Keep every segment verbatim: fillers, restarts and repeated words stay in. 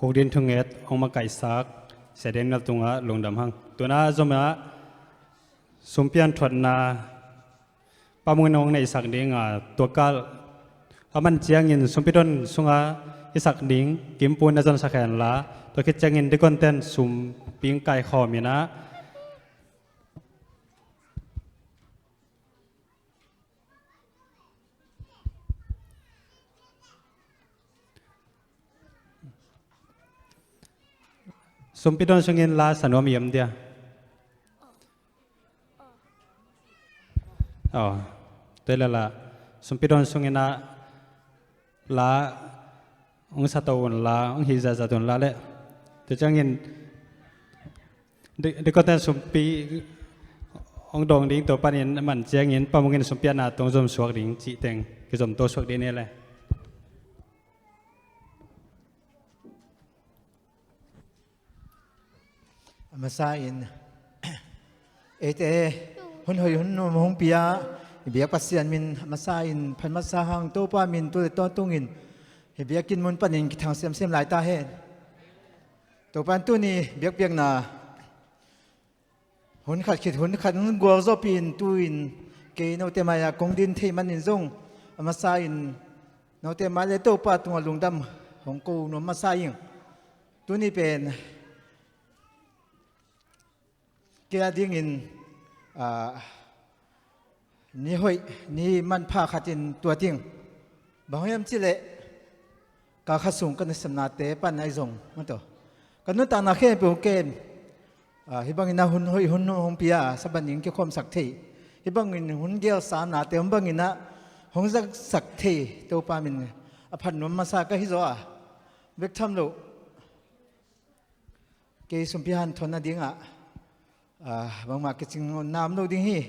Kong din thunget hong makaihsak Sia Daniel tungah lungdam hang. Tuna zomah sumpi hanthawnna pamungin hong neihsak ding a, tua kal a man ciangin sumpi don sungah i sak ding kimpu na zonsak hen la, tua khit ciangin dikonten sumpi hong kaikhawm in ah, sumpi don sungin la sa nuam hiam dia? Aw, tua leh la sumpi don sungin ah la hong sa to un la, hong hih zahzah un la leh. Tua ciangin di, dikonten sumpi hong dawng ding, tua panin a man ciangin pamungin sumpi a na tong zom suak ding cih teng kizom to suak ding hi leh. A masa in eite hun hoih hun nuam hong pia i biak Pasian min a masa in phat masa hang, Topa min tu leh tawntung in i biakinn mun panin kithang semsem lai ta hen. Topa in tuni biakpiakna hun khat khit hun khat hong gualzawhpih in, tu-in kei note mai-ah kong din thei manin zong a masa in note mai leh Topa tungah lungdam hong ko nuam masa ing. Tuni pen kei a dingin, ah, ni hoih, ni manpha khatin tuat ing. Bang hiam cih leh kal khat sung ka nasepnate pan ahi zong, maw, tua ka nuntakna khempeuh hong kem. Ah, hih bangin a hun hoih hun nuam hong pia, Sabbath ni kikhawmsak thei, hih bangin hun gelsa nate hong bangin ah hong zangsak thei Topa min a phat nuam masa ka hi zaw a, bek tham loh kei sumpi hanthawn nadingah, ah, bangmah kicing na om lo ding hi.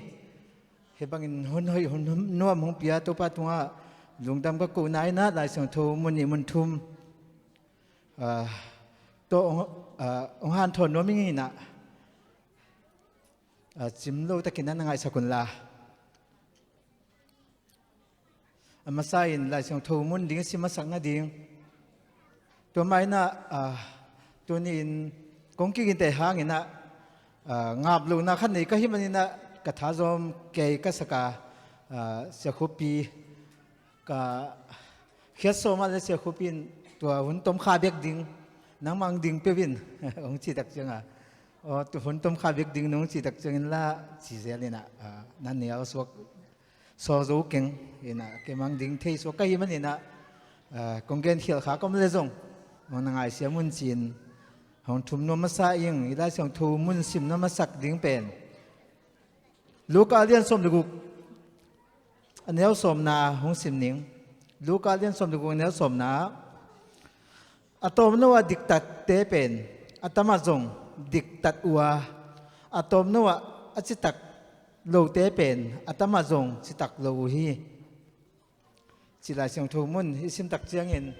Hih bangin hun hoih hun nuam hong pia Topa tungah lungdam ka kohna in ah Lai Siangtho mun nih mun thum, ah, tawh hong, ah, hong hanthawn nuam ing in ah, ah, cim lo takin ah na ngaihsak un la. A masa in Lai Siangtho mun ding sim a sak nading. Tua mah in ah, ah, tuni-in kong kigin teh hangin ah, ah, ngap lohna khat nei ka hih manin ah ka tha zawm kei ka sak a, ah, Sia Khup Pi ka khiat sawm ah leh Sia Khup Pi in tua hun tomkha bek ding nangmah hong ding peuh in hong cih tak ciangin, aw, tua hun tomkha bek ding nong cih tak ciangin la ci zel in ah, ah, na nial suak sawl zo keng in ah, keimah hong ding thei suak ka hih manin ah, ah, kong genkhial kha ka om leh zong hong na ngaisiam un ci-in hong thum nuam masa ing. I Lai Siangtho mun sim nuam a sak ding pen Luka a lian sawm le guk, a neu sawmna hong sim ning. Luka a lian sawm le guk, a neu sawmna. A tawmno ah diktatte pen a tam ah zong diktat uh a, a tawmno ah a citak lote pen a tam ah zong citak lo uh hi, ci Lai Siangtho mun i sim tak ciangin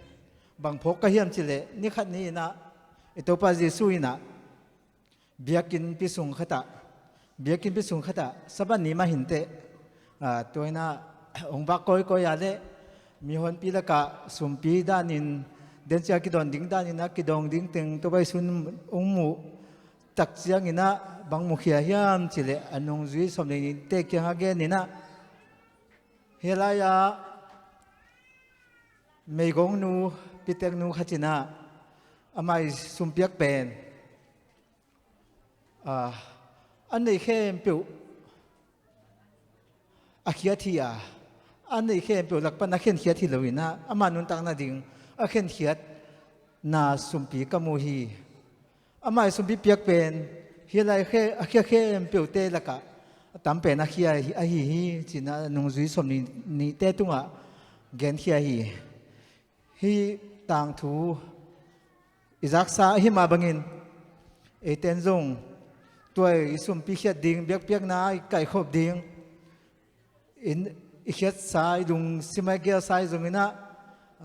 bang phawk ka hiam cih leh, ni khat ni in ah i Topa Jesuh in ah biakinnpi sung khat ah, biakinnpi sung khat ah Sabbath ni mah hi inteh, ah, tua in ah hong vak kawikawi a leh mihonpi lakah sumpi danin, dencia kidawn ding danin ah kidawn ding teng Topa Jesuh in hong muh tak ciangin ah bang mukhia hiam cih leh a nungzui sawmli nihte kiangah gen in ah, hih lai-ah meigongnu, piteknu khat in ah amah i sumpiak pen, ah, a neih khempeuh a khiat hi a, a neih khempeuh lak pan a khenkhiat hi lo in ah, ama nuntak nading a khenkhiatna sumpi ka mu hi. Amah i sumpi piak pen hih lai khe, a khia khempeuhte lakah a tam pen a khia ahi hi, ci-in ah nungzui sawmli nihte tungah genkhia hi. Hih tangthu i zaksa ahi mah bangin, eite in zong tua i sumpi khiat ding, biakpiakna i kaikhop ding, i, i khiatsa, i lungsim a i gelsa i zong in ah,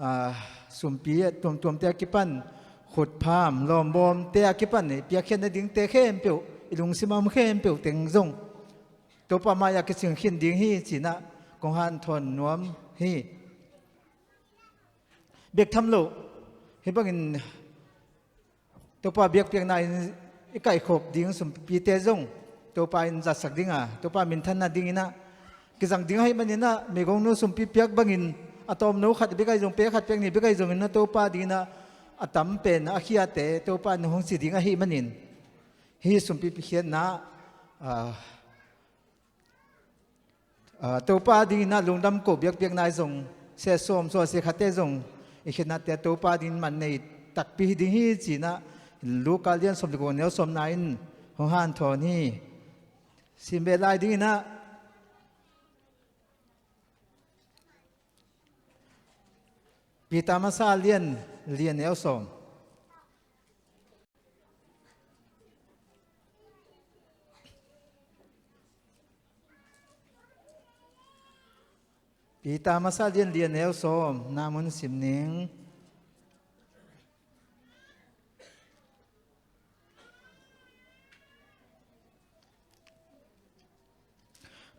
ah, sumpi tuamtuamte a kipan, khutpham, lawmbawmte a kipan i piakkhiat nadingte khempeuh, i lungsim a om khempeuh teng zong Topa mai-ah kicing khin ding hi, ci-in ah kong hanthawn nuam hi. Bek tham loh, hih bangin Topa biakpiakna in i kaihkhop ding sumpite zong Topa in zatsak ding a, Topa minthanna dingin ah kizang ding ahih manin ah, meigongnu sumpi piak bangin, a tawmno khat bek ahi zong, pe khat piak ni bek ahi zongin ah, Topa dingin ah a tam pen a khiate Topa in hong ci ding ahih manin, hih sumpi pikhiatna, ah, ah, Topa dingin ah lungdam ko biakpiakna i zong, seh sawm suah seh khatte zong i khiatnate Topa dingin man nei takpi hi ding hi ci-in ah, Luka lian sawm le guk, neu sawmna in hong hanthawn hi. Sim beh lai dingin ah, Peter Masa lian li, neu sawm. Peter Masa lian li, neu sawm, na mun sim ning.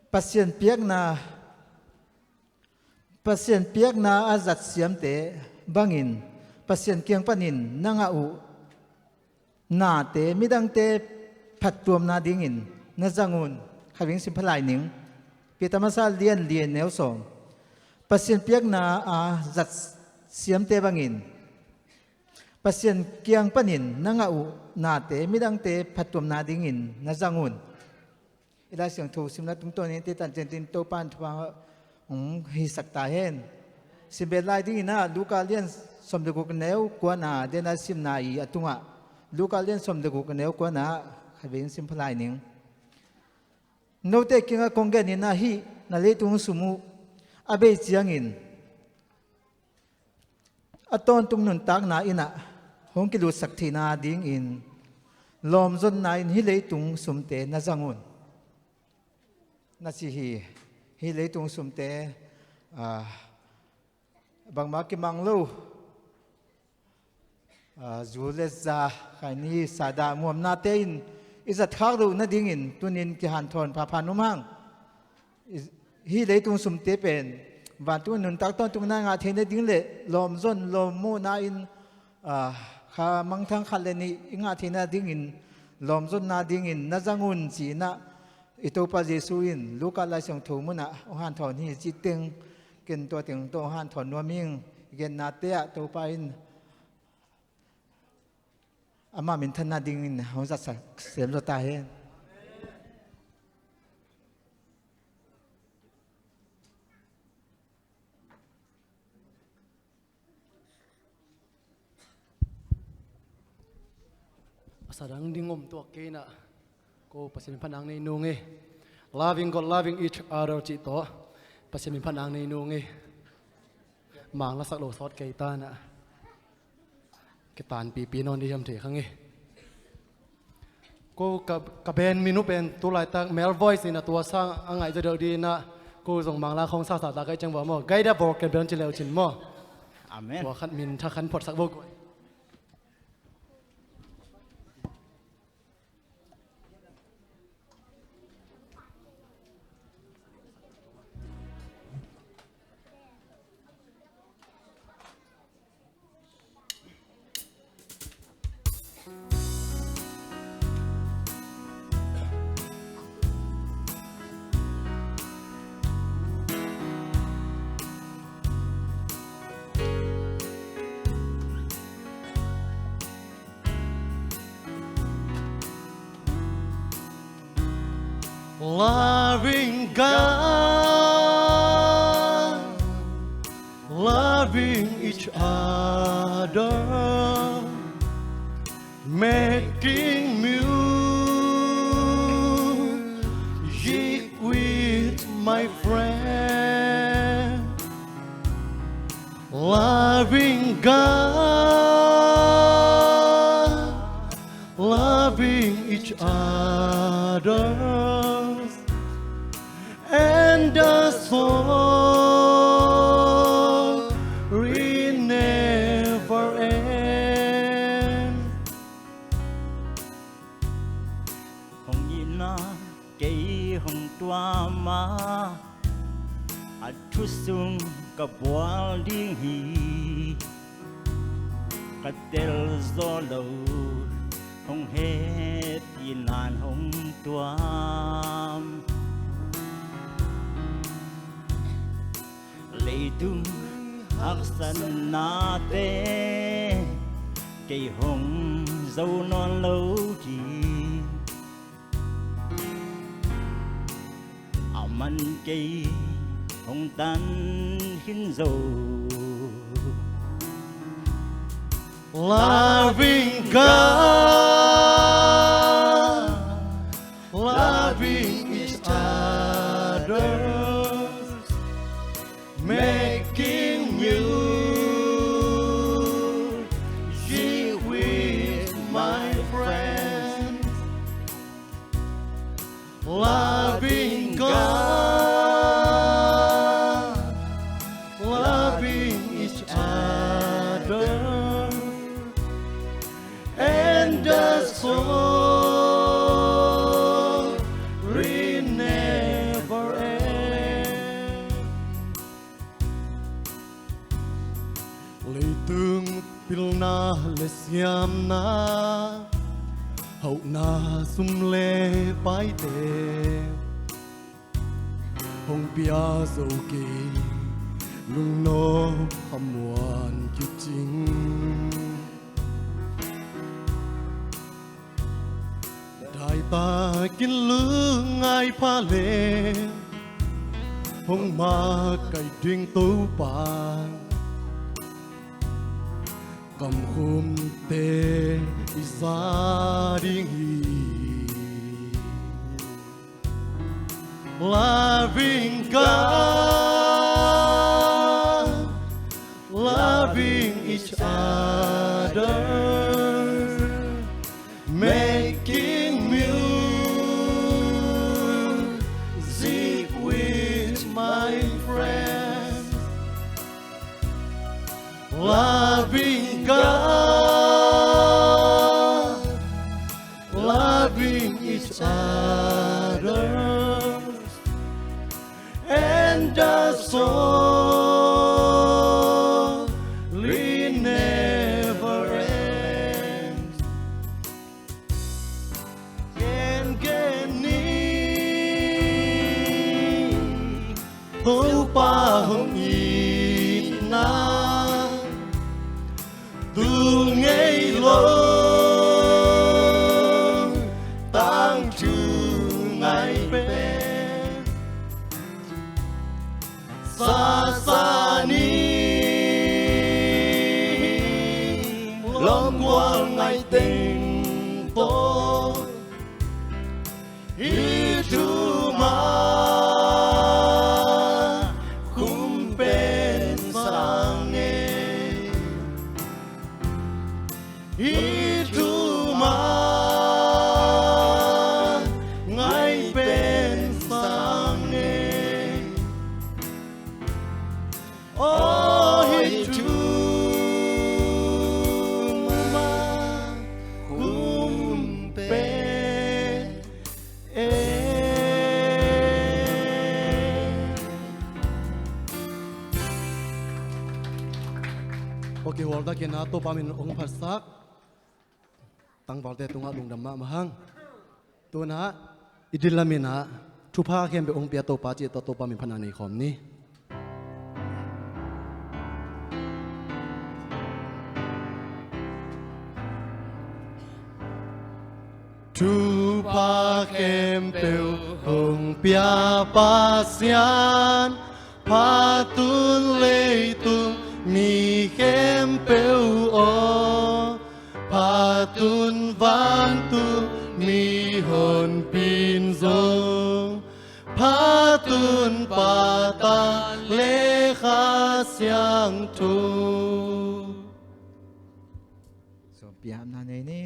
Pasian piakna, Pasian piakna a zat siamte bangin, Pasian kiang panin na ngah uh nate midangte phattuamna dingin na zang un. Khaving sim phalai ning. Peter Masa lian li, neu sawm. Pasian piakna a zat siamte bangin, Pasian kiang panin na ngah uh nate midangte phattuamna dingin na zang un. I Lai Siangtho simna tungtawnin tetan ciantin Topa in thupha hong hisak ta hen. Sim beh lai dingin ah, Luka lian sawm le guk, neu kuana, den a simna i a tungah, Luka lian sawm le guk, neu kuana, khaving sim phalai ning. Note kiangah kong genin ah, hih na leitung sum uh a bei ciangin, a tawntung nuntakna in ah hong kilutsak theihna dingin, lawmzonna in hih leitung sumte na zang un, na ci hi. Hih leitung sumte, ah, bangmah kimang lo, ah, zu le za, khaini, sada, muamnate in i zat khak loh nadingin tunin kihanthawn phapha nuam hang. I, hih leitung sumte pen vantung nuntak tawntungna i ngah theihna ding le lawmzon lawmmuhna in, ah, kha mangthang khat le nih i ngah theihna dingin, lawmzonna dingin na zang un ci-in ah, i Topa Jesu in Luka Lai Siangtho munah hong hanthawn hi. Cih teng ken tua teng tawh hong hanthawn nuam ing. I gennate ah Topa in ama minthanna dingin hong zatsak semzaw ta hen. A sa dang ding om tuak kei in ah, ko Pasian min phatna nei nung hi. Loving God, loving each other cih tawh Pasian min phatna nei nung hi. Mang la sak lo sawt kei ta in ah, kitanpipi nawn dih hiam thei kha ngei. Ko ka, ka band min uh pen tu laitak male voice in a tua sang a ngaih zaw deuh dih in ah, ko zong mang la khong sasa ta ka i ciang vua maw. Gaida Vocal Band ci leu cin maw. Amen. Tua khat min tha khan photsak vo ko. Loving God, loving each other, making music with my friend. Loving God, loving each other, and the story never ends. Hong itna kei hong tuam a, a thu sung ka bual ding hi. Ka tel zaw lo Hong hehpihna in hong tuam. Leitung haksatnate kei hong zo nawn lo ding. Aman kei hong tan khin zo. Loving God, loving each other, making music with my friends. Loving God, loving each other, and the story never ends. Leitung pilna le siamna, hauhna sum le paite hong pia zo kei, lungnop hamuan kicing. Daitakin lungngai pha le hong makaih ding Topa, kamkhumte i za ding hi. Loving God, loving each other, making music with my friends. Loving God, loving each other, and the story never ends. Gen gen ni Topa hong itna, tul ngei lo tangthu ngai pen, sasa ni lawmgual ngai teng tawh, i thuma khum pen sang e. I thuma ngai pen sang e. Aw, i thuma khum pen e. Ok, hual takin a Topa min hong phatsak tangvalte tungah lungdam mahmah hang. Tunah i dillamin ah thupha khempeuh hong pia Topa cih tawh Topa min phatna nei khawm ni. Thupha khempeuh hong pia Pasian, phatun leitung mi khempeuh aw, phatun vantung mihonpi in zong, phatun Pa, Tapa le Kha Siangtho. Sawm piakna nei ni.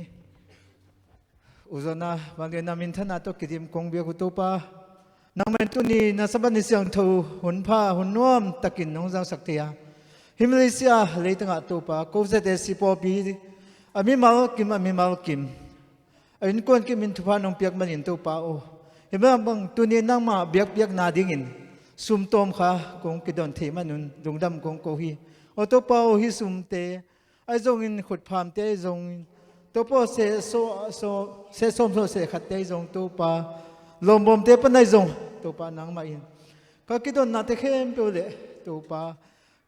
U Zona, vangliatna minthanna tawh kidim kong biak uh Topa, nangmah in tuni na Sabbath ni siangtho hun pha, hun nuam takin nong zangsak thei a, hih Malaysia leitangah Topa, ko Z A C pawlpi a mimal kim, a mimal kim, a innkuan kim in thupha nong piak manin Topa aw, hih bang tuni nangmah biakpiakna dingin sum tawm kha kong kidon thei manun lungdam kong ko hi. Aw Topa aw, hih sumte ahi zongin, khutphamte ahi zongin, Topa aw, seh sawm, sawm, seh sawm sawm seh khatte ahi zong Topa, lawmbawmte pan ahi zong Topa nangmah in ka kidonnate khempeuh le Topa,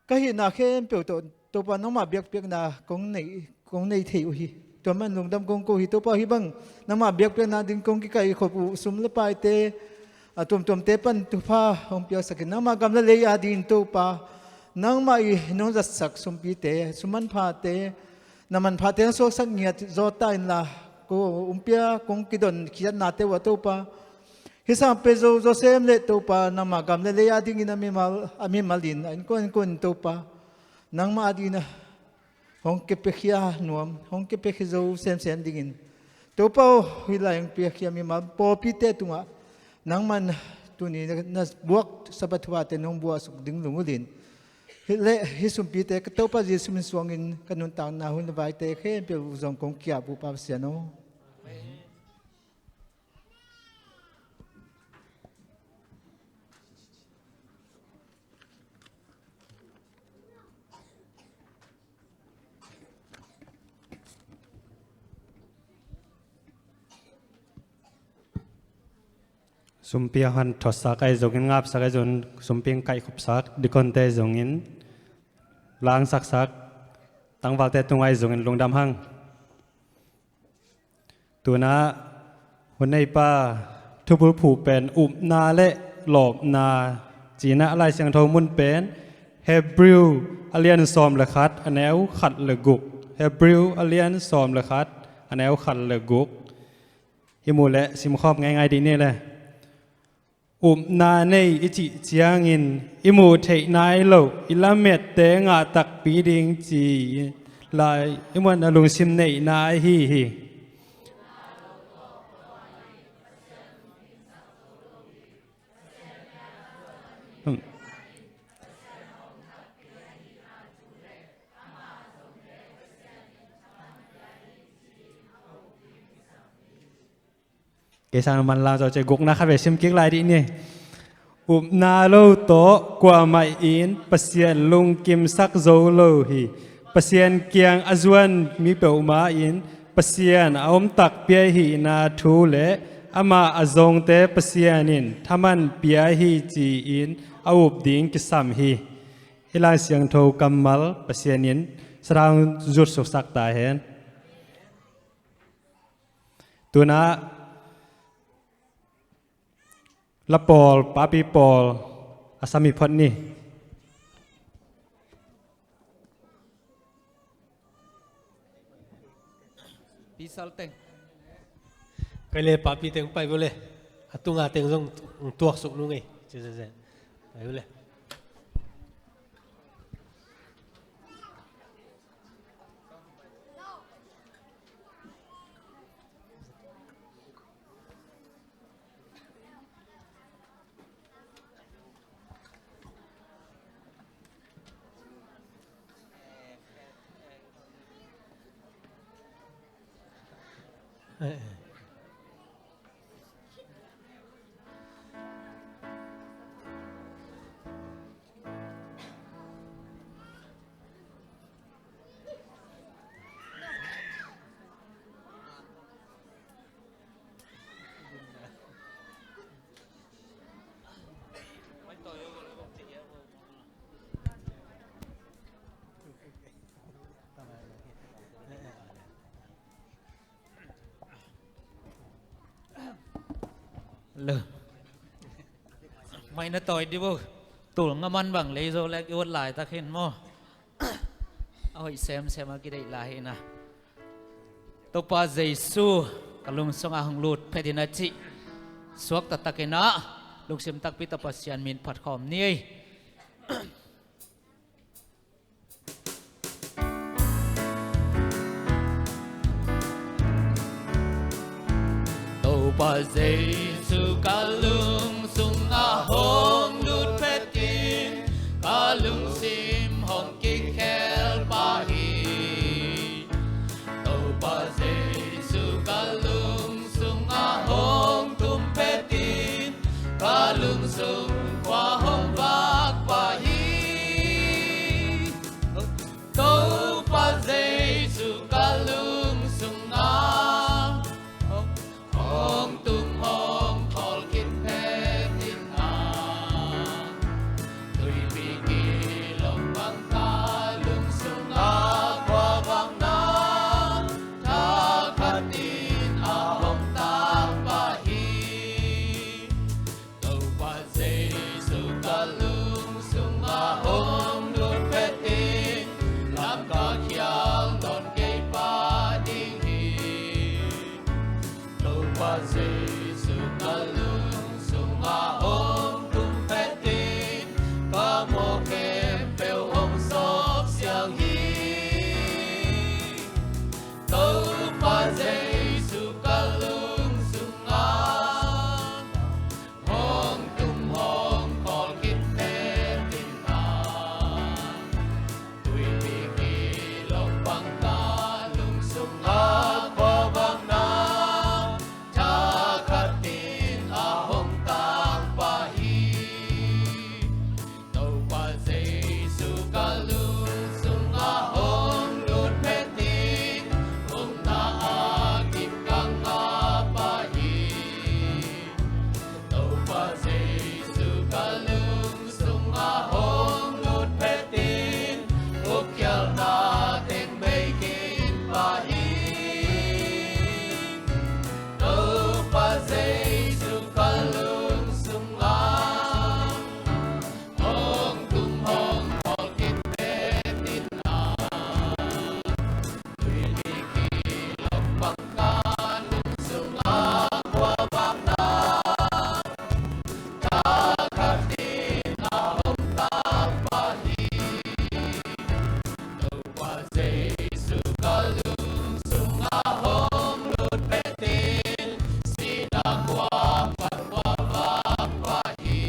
ka hihna khempeuh tawh Topa nangmah biakpiakna kong nei, kong nei thei uh hi. Tua man lungdam kong ko hi Topa. Hih bang nangmah biakpiakna ding kong kikaikhop uh sum le paite a tuamtuamte pan thupha hong piaksak in, nangmah gam le lei adingin Topa, nangmah i nong zatsak sumpite, sum manphate, na manphate hong suaksak ngiat zaw ta inla, ko umpia kong kidon khiatnate uh ah Topa, hih sang pia zo zawsem le Topa, nangmah gam le lei adingin a mimal, a mimal in a innkuan innkuan in Topa, nangmah adingin a hong kipiakhia nuam, hong kipiakhia zo semsem dingin Topa aw, hih lai hong piakhia mimal pawlpite tungah nangman tuni na, na buak Sabbath thupha te nong buaksuk ding lunggulh in. Hih le hih sumpite ka Topa Jesu min suangin ka nuntakna hun le vaite khempeuh uh zong kong ki-ap uh Pa Pasian aw. Sumpi hong hanthotsak ahi zongin, ngapsak ahi zongin, sumpi hong kaihkhopsak, dikonte ahi zongin, langsaksak, tangvalte tungah ahi zongin lungdam hang. Tuna hun neipa thubulphuh pen upna le lawpna ci-in a Lai Siangtho mun pen Hebrew a lian sawm le khat a neu khat le guk. Hebrew a lian sawm le khat a neu khat le guk. I muh leh simkhawm ngeingai dih ni le. Upna nei i cih ciangin i muh theih nai loh i lamette ngah takpi ding ci lai i muan a lungsim neihna ahi hi. Kei sang manlang zaw ci gukna khat vei sim kik lai dih ni. Upna lo tawh kuamah in Pasian lungkimsak zo lo hi. Pasian kiang a zuan mi peuhmah in Pasian a om takpi ahihna thu le amah a zongte Pasian in thaman pia hi ci-in a up ding kisam hi. Hih Lai Siangtho kammal Pasian in sathau zutsuksak ta hen. Tuna la pawl, papi pawl a sam hi phot ni. Pi Sal teng. Kei le papi teng pai bo le. A tunga teng zong tuaksuk nung ei. Pai bo le. Lo. Mai na tawi di bo. Tul nga man bang lei zo lek i ut laitak hin maw. A hoih semsem a kideih lai hi na. Topa Jesu ka lungsungah hong lut phet in a cih suak taktakin ah lungsim takpi tawh Pasian min phat khawm ni ei. Topa Jesu ka lungsungah hong lut phetin ka lungsim hong kikhel pah hi. Topa Jesu ka lungsungah hong tum phetin ka lungsung khua hong vak pah hi. Topa Jesu ka lung sungah Jesu ka lungsung ah hong tung phet in, ka mawh khempeuh hong sawk siang hi. Topa Jesu ka lungsung ah hong tum hong khawl khin phet in ah, tuipi kilawm bang ka lungsung ah khuavakna thakhatin a hong tang pah hi. Topa Jesu ka lungsung ah hong lut phet in, upna a kim ka ngah pah hi. Topa Jesu ka lungsung ah hong lut phet in, up khialna teng bei khin pah hi. Topa Jesu ka lungsung ah hong tum hong khawl khin phet in ah, tuipi kilawm bang ka lungsung ah khuavakna thakhat in a hong tang pah hi. Topa Jesu ka lungsung ah hong lut phet in, sihna khua pan khuavak pah hi.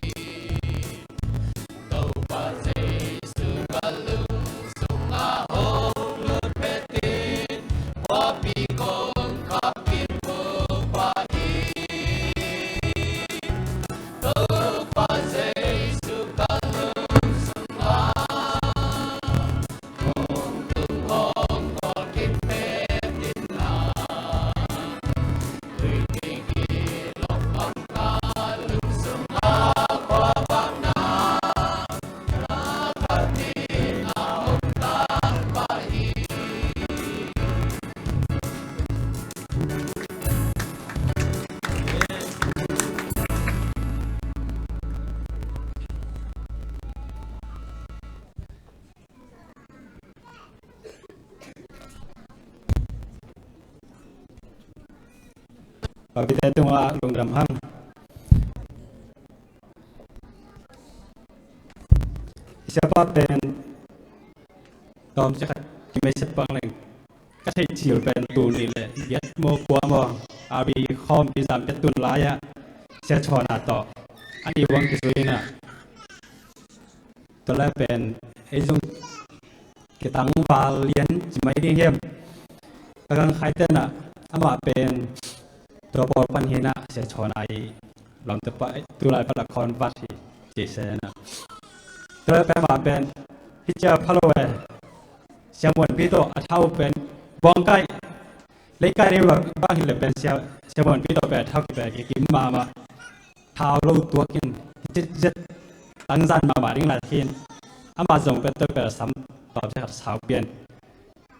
Topa Jesu ka lungsung ah hong lut phet in, khuapi kongkhak in vuk pah hi. Topa Jesu ka lungsung ah hong tum hong khawl khin phet in ah, tuipi kilawm bang ka lungsung ah khuavakna thakhat in a hong tang pah hi. Papite tungah lungdam hang. I siapa pen tawmcik khat kimei sep pang leng, ka theih cil pen tul nih le giat maw kua maw, a bi khawm kizam pet tun lai-ah Sia Chawna tawh a nih vang kizui in ah, tua lai pen ei zong kitangval lian ci mai ding hiam? Ka gangkhai ten ah amah pen tua pawl pan hi in ah, Sia Chawna i lawmte pa, tulai pan la convert hi ci se in ah. Tua lai pen amah pen hi cia pha lo e, Sia Muan Pi tawh a thau pen buang kai, lei kai ding bang hi le pen Sia, Sia Muan Pi tawh pen a thau kipia kikim mahmah. Thau lo tuak in, hi cit zet tangzan mahmah ding lai hi in, amah zong pen tua pen a sam tawmcik khat sau pian.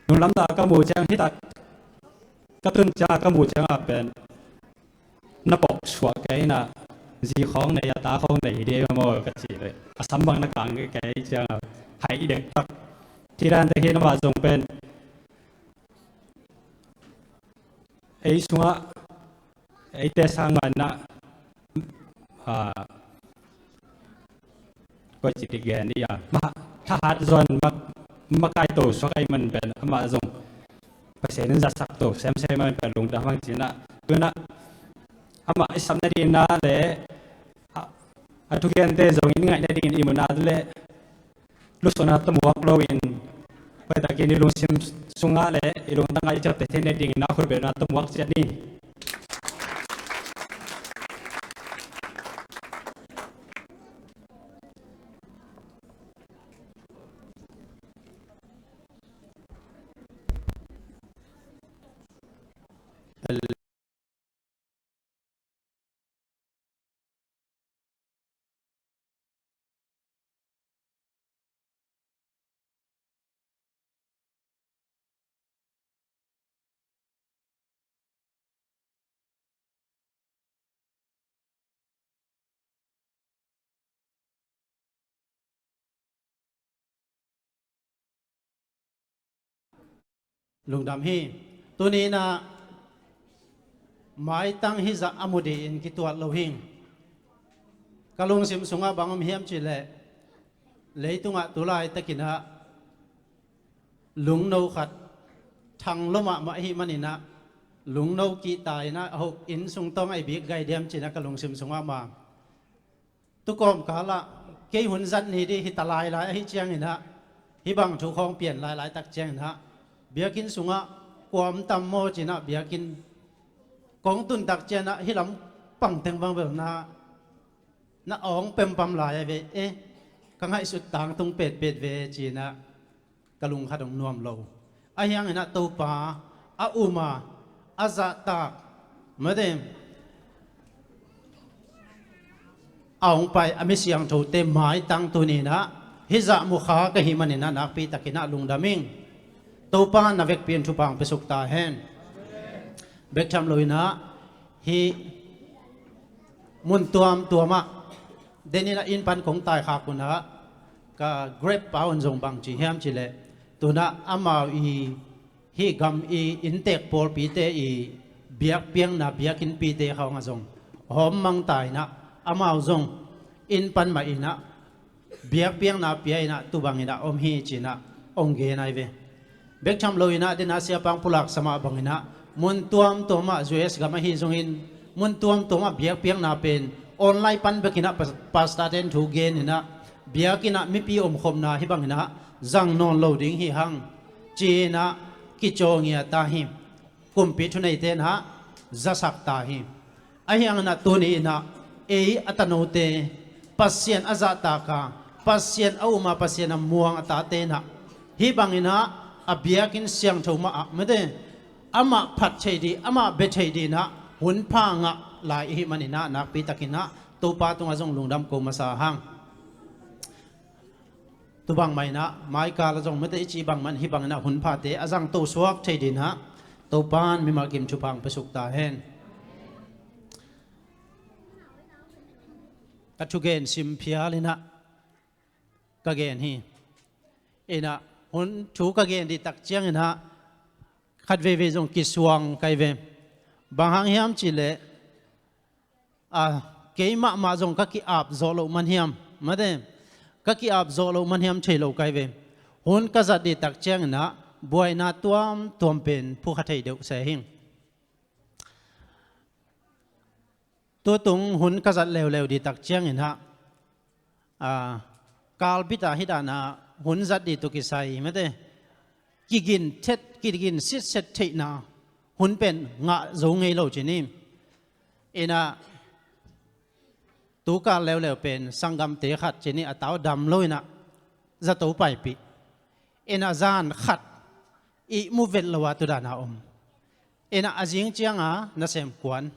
Nung lamdang ka muh ciang hi tak, ka tun ciang ka muh ciang a pen na pok suak kei in ah, zi khawng nei a ta khawng nei hi ding maw ka ci le, a sam bang na kang kei ciang a hai i dek tak. Thidante hi in amah zong pen ei sungah eite sang man ah, ah, koi ci dik gen i a, ma, thahat zon ma, makai to suak ei man pen amah zong Pasian in zatsak to semsem man pen lungdam hang ci in ah. Tu in ah amah i sap nading na le a, a thugente zong in ngaih nading in i muh na le, lusona tamuak lo in, hoih takin i lungsim sungah le i lungtang ah i ciapteh theih nading in a khut beng na tamuak ciat ni. Lungdam hi. Tuni in ah Maitang hizah a mu dih in kituat lo hing. Ka lungsim sungah bang om hiam cihleh, leitungah tu laitakinah lungno khat thang lo mahmah ahih maninah, lungno kihta inah a huk inn sungtawng a i bik gai diam cinah ka lungsim sungah ma. Tukawm kalah kei hun zat ni dih hita lailai ahi cianginah, hih bang thu khawng pian lailai tak cianginah, biakinn sungah kua om tam maw cinah, biakinn kong tun tak cianah hih lam pangteng bang bel na, na awng pempam lai a ve e, ka ngaihsut tangtung petpet ve cinah ka lungkhat hong nuam lo. Ahi hanginah Topa a um a, a zahtak, mate, a hong pai a mi siangthote maitang tuninah hizah mukha ka hih maninah nakpitakinah lungdam ing. Topa na vekpi in thupha hong piasuk ta hen. Bek tham loinah hih mun tuamtuamah deninah inn pan kong taikhak unah ka grep pa un zong bang ci hiam cihleh, tunah amau i hih gam i inntek pawlpite i biakpiakna biakinnpite khawngah zong hawm mangta inah amau zong inn pan mah inah biakpiakna pia inah tu banginah om hi cinah hong gen ai ve. Bek tham loinah dena siapang pulak samah banginah mun tuamtuamah U S gam ahi zongin mun tuamtuamah biakpiakna pen online pan bekinah pas-, pastor ten thu geninah biakinnah mipi omkhopna hih banginah zang nawn lo ding hi hang cinah kicawngia ta hi. Kumpi thuneite inah zasak ta hi. Ahi hanginah tuni inah ei a tanote Pasian a zahtaka, Pasian a uma, Pasian a muang a tate inah hih banginah a biakinn siangtho mahah mate amah phat thei dih, amah bia thei dihinah hun pha ngah lai ihih maninah nakpitakinah Topa tungah zong lungdam ko masa hang. Tu bangmah inah maikal a zong mate i cih bangmah in hih banginah hun phate a zangto suak thei dinah Topan mimal kim thupha hong piasuk ta hen. Ka thugen sim phial inah ka gen hi. Inah hun thu ka gen dih tak cianginah khat veivei zong kisuang kai ve. Bang hang hiam cihleh a, kei mahmah zong ka ki-ap zawh loh man hiam, mate, ka ki-ap zawh loh man hiam thei lo kai ve. Hun ka zat dih tak cianginah buaina tuamtuam pen phukha thei deuh se hing. Tutung hun ka zat leuleu dih tak cianginah a, kalbita hih danah hun zat dih tu kisai mate, kigin thet, kigin sitset theihna hun pen ngah zo ngei lo cin hi. Inah tukal leuleu pen sanggamte khat cin hi, a tau dam lo inah zato paipih. Inah zan khat ihmu vet lo a tu dana om. Inah a zing cianga nasem kuan.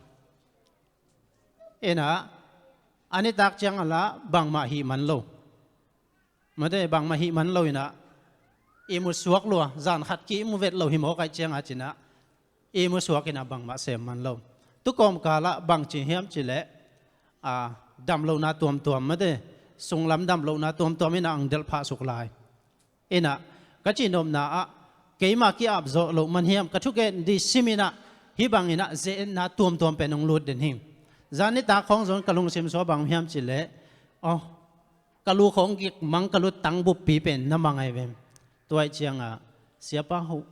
Inah a nitak cianga lah bangmah hih man lo. Mate, bangmah hih man lo inah ihmu suak lua, zan khat ki ihmu vet lo hi mawk aih cianga cinah ihmu suak inah bangmah sem man lo. Tukawm kalah bang ci hiam cihleh a, damlohna tuamtuam mate, sunglam damlohna tuamtuam inah ang delh phah suk lai. Inah ka cihnopna ah keima ki-ap zawh loh man hiam, ka thugen dih sim inah hih banginah ze-etna tuamtuam pen hong lut den hi. Zan nitak khawng zong ka lungsim sua bang hiam cihleh, aw, ka lu khawng gik mang, ka lu tang buppi pen na mang ai vem. Tuaih cianga siapa hoh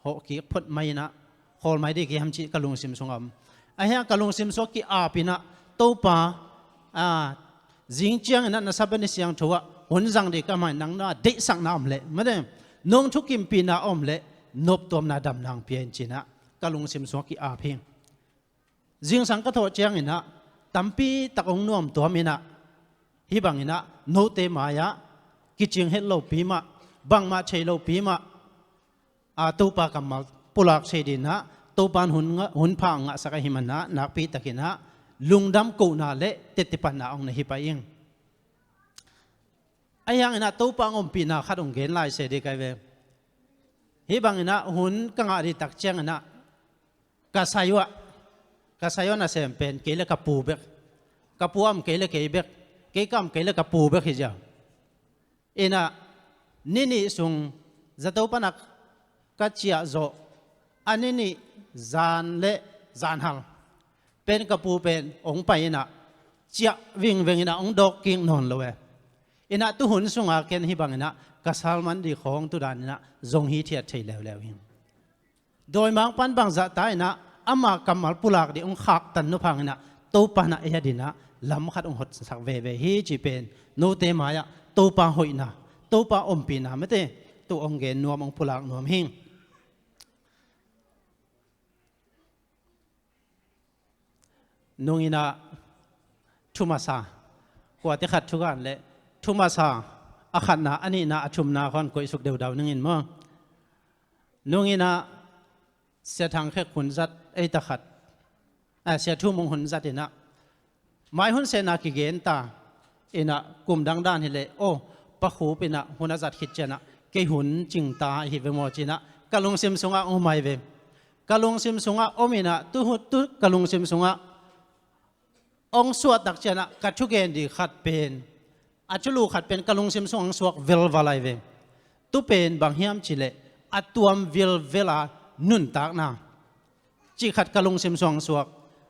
hawh kik phot mai inah khawl mai dih kiham cih ka lungsim sungah om. Ahi hang ka lungsim sua ki-ap inah Topa, a, zing cianginah na Sabbath ni siangtho ah hun zang dih ka mai nang na deihsakna om leh mate, nong thukimpihna om leh noptuamna damna hong pia in cinah ka lungsim sua ki-ap hi. Zingsang ka thawh cianginah tampi tak hong nuamtuam inah hih banginah note mai-ah kicing het lopi mah, bangmah thei lopi mah, a, Topa kammal pulak thei dinah Topan hun nga-, hun pha ngahsak ahi manah nakpitakinah lungdam kohna le tettipatna hong na hi pai ing. Ahi hanginah Topa hong ompihna khat hong gen lai se dih kai ve. Hih banginah hun ka ngah dih tak cianginah ka sayo ah, ka sayo ah nasem pen kei le ka pu bek, ka pu a om kei le kei bek, kei ka om kei le ka pu bek hi zia. Inah ni nih sung zato panak ka ciah zawh a ni nih zan le zanhal Pen ka pu pen hong pai inah ciah vingveng inah hong dawk kik nawn lo e. Inah tuhun sunga ken hih bang inah ka salman dih khawng tudan inah zong hithiat thei leuleu hi. Dawimangpa'n bangzah ta inah ama kammal pulak dih hong khaktan nuphang inah Topa nah ei a dinah lam khat hong hotsak veve hi cih pen note mai-ah Topa hoihna, Topa ompihna mate tu hong gen nuam, hong pulak nuam hi. Nung inah thu masa, kuate khat thugan le thu masa a khatna, a nihna, a thumna khawn koihsuk deudau ningin maw. Nung inah Sia Thang Khek hun zat ei ta khat, a, Sia Thu Mung hun zat inah mai hun sena kigen ta inah kum dangdan hileh aw, Pa Khup inah hun a zat khit cianah kei hun cing ta hi ve maw ci inah ka lungsim sungah hong om hi ve. Ka lungsim sungah om inah tu, tu ka lungsim sungah hong suah tak cianah ka thugen dih khat pen, a thulu khat pen ka lungsim sungah hong suak velval hi ve. Tu pen bang hiam cihleh a tuam vilvel a nuntakna cih khat ka lungsim sungah hong suak.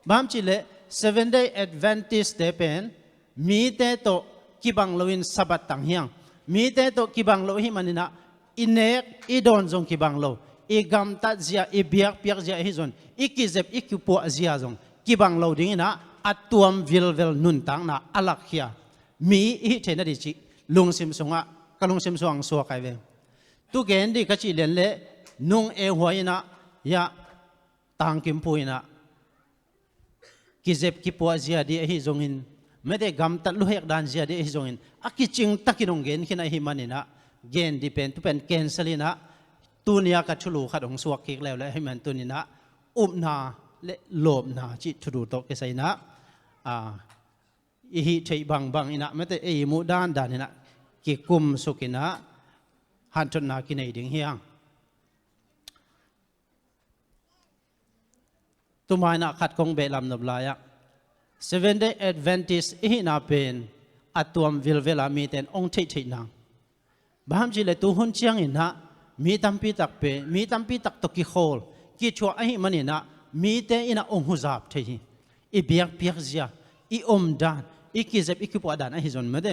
Bang hiam cihleh Seven Day Adventist te pen mite tawh kibang loin Sabbath tang hi hang. Mite tawh kibang lo ahih man inah i nek i dawn zong kibang lo, i gamtat zia, i biakpiak zia ahi zongin, i kizep i kipuah zia zong kibang lo ding inah a tuam vilvel nuntakna a lakkhia mi i hih theihna dih cih lungsim sungah, ka lungsim sungah hong suak hi ve. Tu gen dih ka cih lian leh nung ei huai inah, ya, tangkimphu inah kizep kipuah zia dih ahi zongin, mate gamtat luhek dan zia dih ahi zongin, a kicing takin hong gen khin ahih man inah gen dih pen tu pen cancel inah tuni-a ka thulu khat hong suak kik leuleu ahih man tuni inah upna le lawpna cih thulu tawh kisai inah, a, i hih theih bangbang inah mate ei i muh dandan inah kikumsuk inah hanthotna kinei ding hi hang. Tuma inah khat kong beh lamnop lai-ah Seven Day Adventist i hihna pen a tuam vilvel a mite in hong theihtheih nang. Bang hiam cihleh tu hun ciang inah mi tampi tak pen, mi tampi tak tawh kikhawl kithuah ahih man inah mite inah hong huzap thei hi. I biakpiak zia, i omdan, i kizep i kipuah dan ahi zongin mate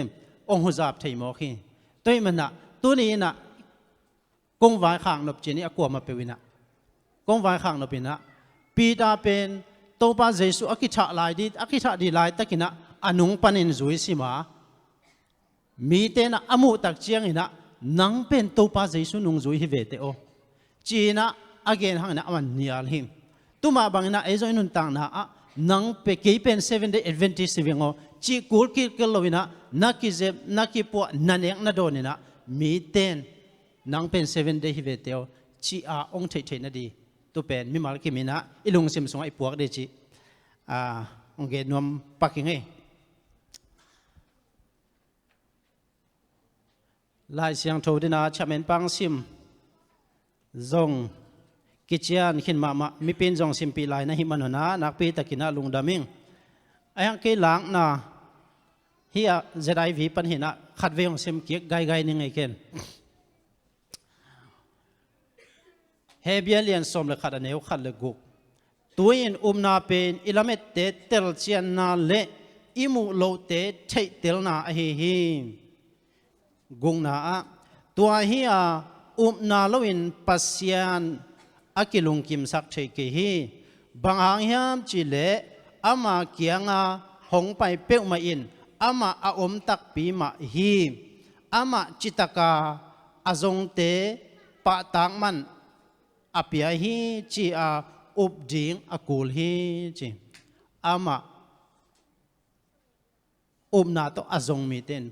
hong huzap thei mawk hi. Tua ahih man inah tuni inah kong vaikhak nop ci-in a kuamah peuh inah kong vaikhak nop inah Peter pen Topa Jesu a kithah lai dih, a kithah dih laitak inah a nung panin zui sim a, mite inah a muh tak ciang inah nang pen Topa Jesu nungzui hi ve teh aw ci inah a gen hang inah a man nial hi. Tuma bang inah ei zong i nuntakna ah nang pen, kei pen Seven Day Adventist hi veng aw cih kul kilkel lo inah na kizep, na kipuah, na nek, na dawn inah mite in nang pen Seven Day hi ve teh aw ci-a hong theihtheihna dih tu pen mimal kim inah i lungsim sungah i puak dih cih, a, hong gen nuam pak ing ei. Lai Siangtho dinga chamen pang sim zong kician khin mahmah, mipi in zong simpih lai na hih man un ah nakpi takin ah lungdam ing. Ahi hang kei lakna hih ah Z I V pan hi-in ah khatvei hong sim kik gaigai ning ei ken. Hebru lian sawm le khat, a neu khat le guk. Tu-in upna pen i lamette telcianna le i muh lohte theihtelna ahi hi. Gukna ah, tua hi a, upna loin Pasian a kilungkimsak thei kei hi. Bang hang hiam cih leh ama kianga hong pai peuhmah in amah a om takpi mah hi. Amah citaka a zongte pahtak man a pia hi, ci-a up ding a kul hi, ci. Amah upna tawh a zong mite in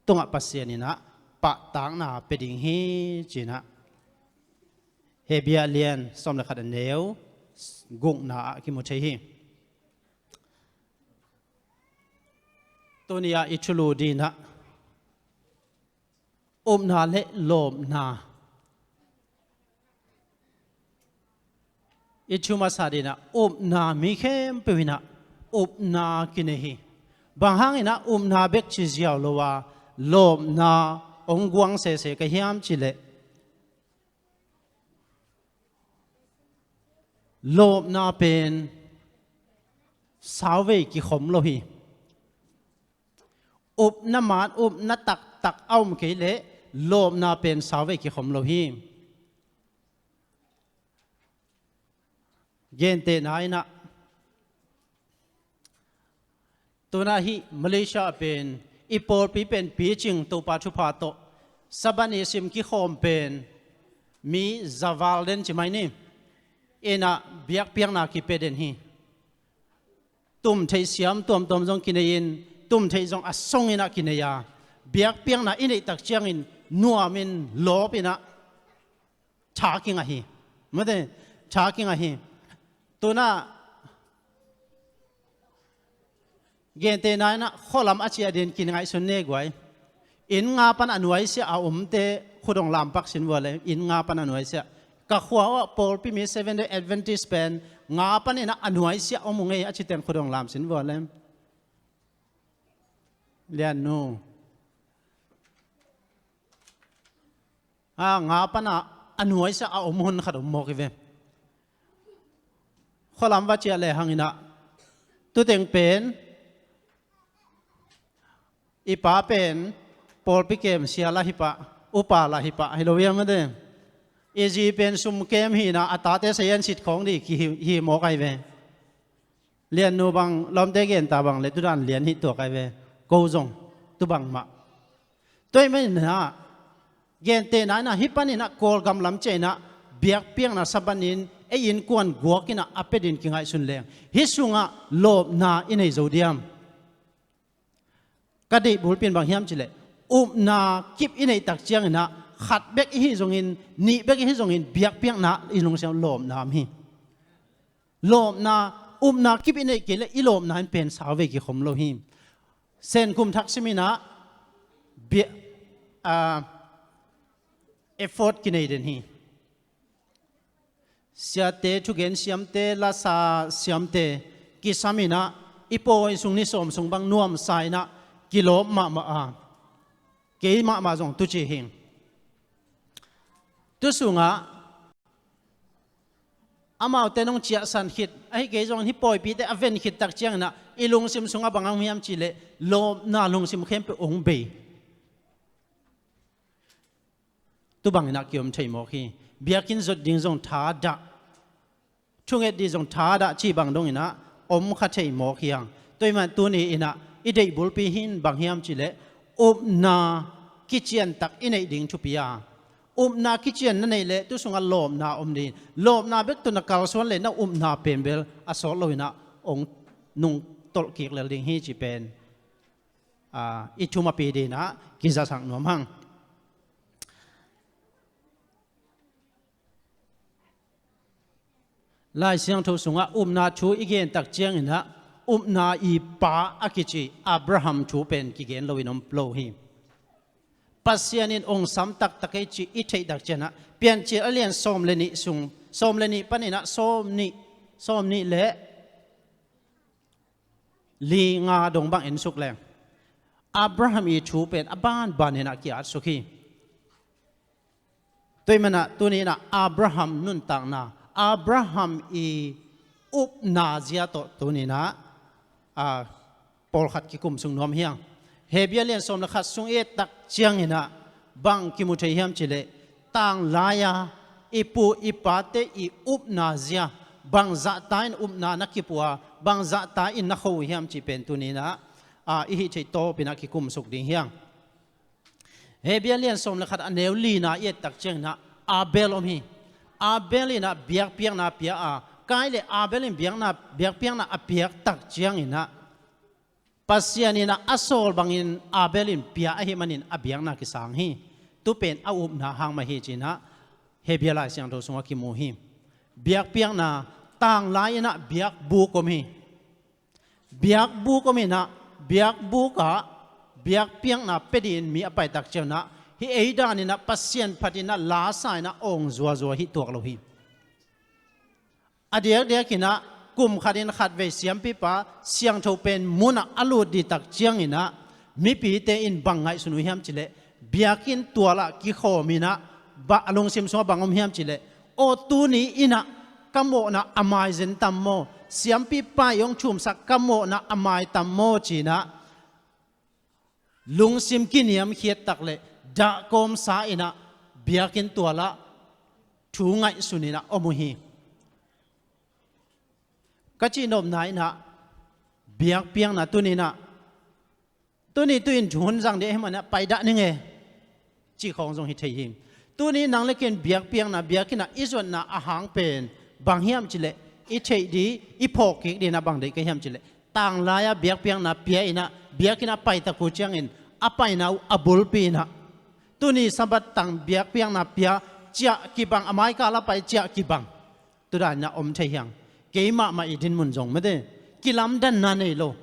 tungah Pasian in ah pahtakna pia ding hi, ci-in ah Hebru lian sawm le khat, a neu gukna ah kimu thei hi. Tuni-ah i thulu ding ah upna le lawpna i thu masa ding ah, upna mi khempeuh in ah upna kinei hi. Bang hangin ah upna bek ci ziau lo a lawpna hong guang sese ka hiam cih leh, lawpna pen sauvei kikhom lo hi. Upna man, upna taktak a om kei leh lawpna pen sauvei kikhom lo hi. Gentehna in ah, tunah hih Malaysia ah pen i pawlpi pen picing Topa thupha tawh Sabbath ni sim kikhawm pen mi za val den ci mai ni. In ah biakpiakna kipia den hi. Tumtheih siam tuamtuam zong kinei in, tumtheih zong a song in ah kinei a, biakpiakna i neih tak ciangin nuamin lawp in ah tha kingah hi. Mate, tha kingah hi. Tunah gentehna in ah khualam a ciah den kingaihsun ne guai. Inn nga pan a nuaisiah a omte khut hong lampak sin vua le, inn nga pan a nuaisiah. Ka khua uh ah pawlpi mi Seventh Day Adventist pen nga pan in ah a nuaisiah om uh ngei a citeng khut hong lam sin vua le. Liannu. A, nga pan a, a nuaisiah a om hun khat om mawk hi ve. Khualam va ciah lehang in ah, tuteng pen i pa pen pawlpi kem sia lah hi pah, upa lah hi pah, hi lo hiam mate. I zi pen sum kem hi in ah, a tate sayan sit khawng dih kihi, hi mawk ahi ve. Liannu bang, lawmte genta bang le tudan lian hi tuak ahi ve. Ko zong tu bang mah. Tua ahih manin ah, gentehna in ah hih panin ah Kawlgam lam ciah in ah biakpiakna Sabbath ni-in ei innkuan guak in ah a pia dingin kingaihsun leng, hih sungah lawpna i nei zo diam? Ka deih bulpi in bang hiam cih leh, upna kip i neih tak ciangin ah khat bek i hih zongin, nih bek i hih zongin biakpiakna i lungsim lawpna om hi. Lawpna, upna kip i neih kei leh i lawpna in pen sauvei kikhom lo hi. Senkhum thak sim in ah bia-, a, effort kinei den hi. Siate, thugen siamte, lasa siamte kisam in ah i pawi sung ni sawm sung bang nuamsa in ah kilawp mahmah a, kei mahmah zong tu ci hi. Tu sungah amaute nong ciahsan khit, ahih kei zongin hih pawipite a ven khit tak ciangin ah i lungsim sungah bang a om hiam cih leh lawpna lungsim khempeuh hong bei. Tu bangin ah kiom thei mawk hi. Biakinn zot ding zong thadah, thunget ding zong thadah cih bang dongin ah om kha thei mawk hi hang. Tua ahih manin tuni in ah i deih bulpi hi in bang hiam cih leh upna kician tak i neih ding thupi a, upna kician na neih leh tu sungah lawpna om ding. Lawpna bek tawh na kalsuan leh na upna pen bel a sawt lo in ah hong nungtolh kik lel ding hi cih pen, a, i thumapi dingin ah kizasak nuam hang. Lai Siangtho sungah upna thu i gen tak ciangin ah upna i pa a kici Abraham thu pen kigen loin om lo hi. Pasian in hong sam taktak hi cih i theih tak ciangin ah Piancil a lian sawm le nih sung, sawm le nih panin ah sawm nih, sawm nih le li nga dong bang en suk leng, Abraham i thu pen a banban in ah ki-at suk hi. Tua ahih manin ah tuni in ah Abraham nuntakna, Abraham i upna zia tawh tuni in ah, a, pawlkhat kikum suk nuam hi hang. Hebrew lian sawm le khat sung i et tak ciangin ah bang kimu thei hiam cih leh, tanglai-a i pu i pate i upna zia, bang zahta in upna na kip uh a, bang zahta in na kho uh hiam cih pen tuni in ah, a, i hih theih tawpin ah kikum suk ding hi hang. Hebrew lian sawm le khat a neu lina i et tak ciangin ah Abel om hi. Abel in ah biakpiakna pia a, kai le Abel in biakna, biakpiakna a piak tak ciangin ah Pasian in ah a sawl bangin Abel in pia ahih manin a biakna kisang hi. Tu pen a upna hang mah hi ci-in ah Hebrew Lai Siangtho sungah kimu hi. Biakpiakna, tanglai in ah biakbuk om hi. Biakbuk om in ah, biakbuk ah biakpiakna pia dingin mi a pai tak ciangin ah, hih ei dan in ah Pasian phat in ah lasa in ah awng zuazua hi tuak lo hi. A diakdiakin ah kum khatin khatvei siampipa siangtho pen munah a lut ding tak ciangin ah mipite in bang ngaihsun uh hiam cih leh, biakinn tualah kikhawm in ah, bah, a lungsim sungah bang om hiam cih leh, aw, tuni in ah ka mawhna a maizen tam maw, siampi pa i hong thumsak ka mawhna a maitam maw cinah, lungsim kiniamkhiat tak le dahkawmsa inah biakinn tualah thu ngaihsun inah om uh hi. Ka cihnopna inah biakpiakna tuninah tuni tu-in thu hun zang dih ahih manah paidah ning e, cih khawng zong hi thei hi. Tuni nang le kei in biakpiakna biakinn ah i zuatna a hang pen bang hiam cihleh i theih dih, i phawk kik dih inah bang deih ka hiam cihleh, tanglai-a biakpiakna pia inah biakinn ah paitak uh ciangin a paina uh a bulpi inah tuni Sabbath tang biakpiakna pia ciah kibang, a maikal a pai ciah kibang, tudan inah om thei hiang. Keimahmah i dinmun zong mate kilamdanna nei lo.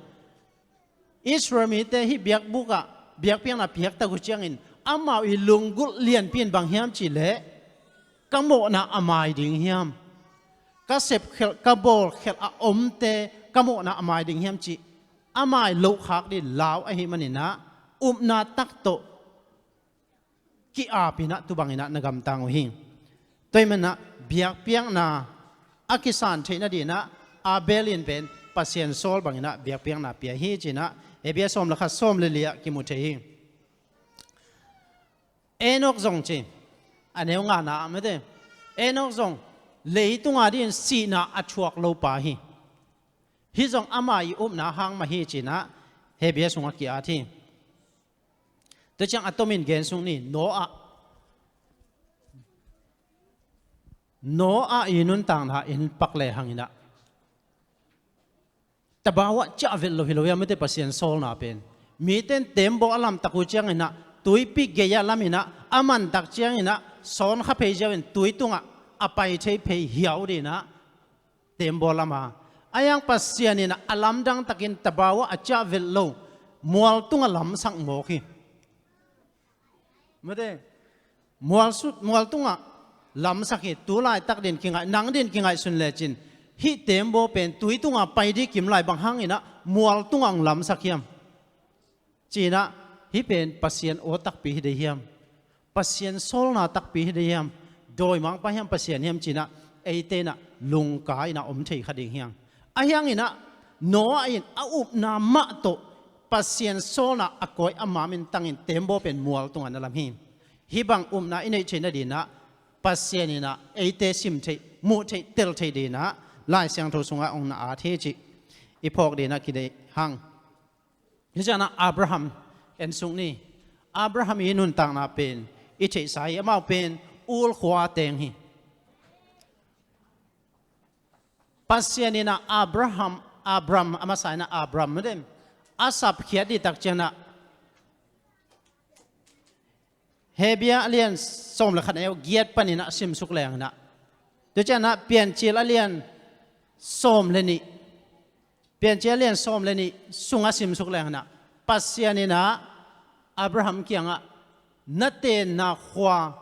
Israel mite hih biakbuk ah biakpiakna piaktak uh ciangin amau i lunggulh lianpi in bang hiam cihleh, ka mawhna a mai ding hiam, ka sepkhelh ka bawlkhelh a omte ka mawhna a mai ding hiam cih a mai loh khak dih lau ahih maninah upna tak tawh ki-ap inah tu bang inah na gamtang uh hi. Tua ahih manah biakpiakna a kisan theih nadinah Abel in pen Pasian sawl bang inah biakpiakna pia hi cinah Hebru sawm le khat, sawm le li ah kimu thei hi. Enok zong ci, a neu ngana ah mate, Enok zong leitunga dih in sihna a thuak lo pa hi. Hih zong ama i upna hang mah hi cinah Hebru sungah ki-at hi. Tua ciang a tomin gen suk ni, Noah. Noah i nuntakna in pak le hang inah tabau ah ciah vet lo hi lo hiam mate Pasian sawlna pen. Mite in teembaw a lamtak uh ciang inah tuipi gei-ah lam inah a mantak ciang inah sawn kha phei ziau in tui tungah a pai thei phei hiau dih inah teembaw lam a, a hiang Pasian inah a lamdang takin tabau ah a ciah vet lo mual tungah lamsak mawk hi. Mate, mual su-, mual tungah lamsak hi. Tu laitak dih in kingaih, nang dih in kingaihsun lecin hih teembaw pen tui tungah pai dih kim lai, bang hang inah mual tungah hong lamsak hiam cinah, hih pen Pasian aw takpi hi dih hiam? Pasian sawlna takpi hi dih hiam? Dawimangpa hiam, Pasian hiam cinah eite inah lungka inah om thei kha ding hiang. A hiang inah Noah in a upna mah tawh Pasian sawlna a kawi a ma mintangin teembaw pen mual tungah na lam hi. Hih bang upna i neih theih nadinah Pasian inah eite sim theih, muh theih, tel theih dinah Lai Siangtho sungah hong na at hi cih i phawk dinah kideih hang. Hih cianah Abraham en suk ni. Abraham i nuntakna pen i theihsa hi. Amau pen Ur khua teng hi. Pasian inah Abraham, Abram, a masa inah Abram mate, a sapkhiat dih tak cianah Hebru a lian sawm le khat a neu giat panin a simsuk leng inah, tua cianah Piancil a lian sawm le nih, Piancil a lian sawm le nih sungah simsuk leng inah Pasian inah Abraham kiangah na tenna khua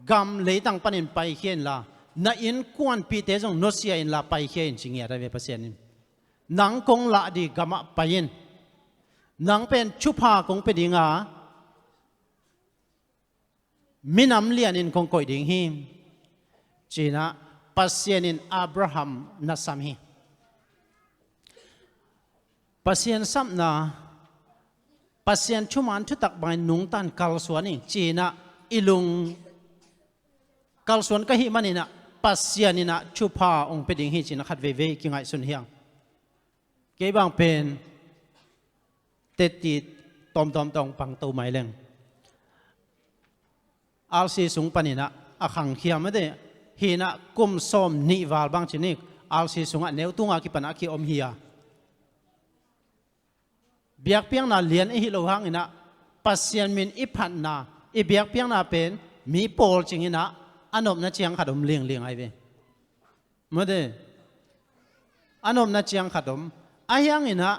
gam leitang panin paikhia inla, na innkuanpihte zong nusia inla paikhia in ci ngiat a ve Pasian in. Nang kong lah dih gamah pai in. Nang pen thupha kong pia dinga minam lianin kong koih ding hi, cinah Pasian in Abraham na sam hi. Pasian sapna, Pasian thuman thutak bangin nungtan kalsuan hi, cinah i lung kalsuan ka hih maninah Pasian inah thupha hong pia ding hi, cinah khat veivei kingaihsun hiang. Kei bang pen tetti tawmtawm tawh hong pangto mai leng. R C sung paninah a khangkhia mate, hinah kum sawm nih val bang cinik R C sungah neu tunga kipanah a kiom hi a. Biakpiakna lian i hih loh hanginah Pasian min i phatna, i biakpiakna pen mi pawl cinginah a nopna ciang khat om lingling ai ve. Mate, a nopna ciang khat om. A hianginah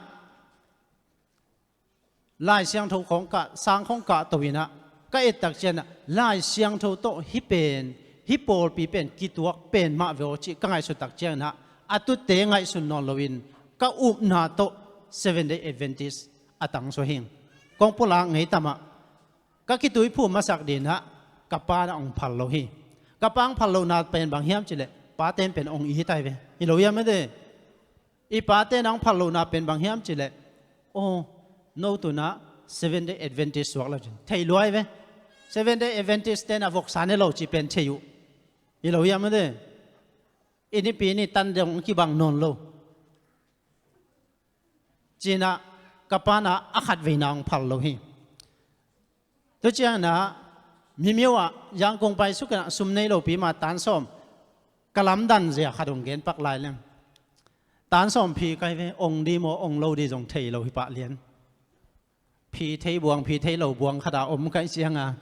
Lai Siangtho khawng kah, sang khawng kah to inah ka ettak cianah Lai Siangtho tawh hih pen, hih pawlpi pen kituak pen mah ve aw cih ka ngaihsuttak cianginah a tutte ngaihsun nawn loin ka upna tawh Seven Day Adventist a tangsuah hing. Kong pulak ngei tamah ka kituiphum masak dinah ka pa na hong phal lo hi. Ka pa hong phal lohna pen bang hiam cihleh paten pen hong it ai ve. Hi lo hiam mate? I pate nang phal lohna pen bang hiam cih leh, aw, no tunah Seven Day Adventist suak lo cin thei luai ve. Seven Day Adventist tenah voksa ne lo cih pen thei uh. Hi lo hiam mate? I nipi ni tan dong kibang nawn lo. Cinah ka panah a khat veina hong phal lo hi. Tu cianginah mimio ah Yangon paisuk inah sum nei lopi mah tan sawm ka lamdan zia khat hong genpak lai leng. Tan sawm phi kai ve, ong di maw, ong lo di zong thei lo hi pah lian. Phi thei buang, phi thei lo buang khat a om kai cianga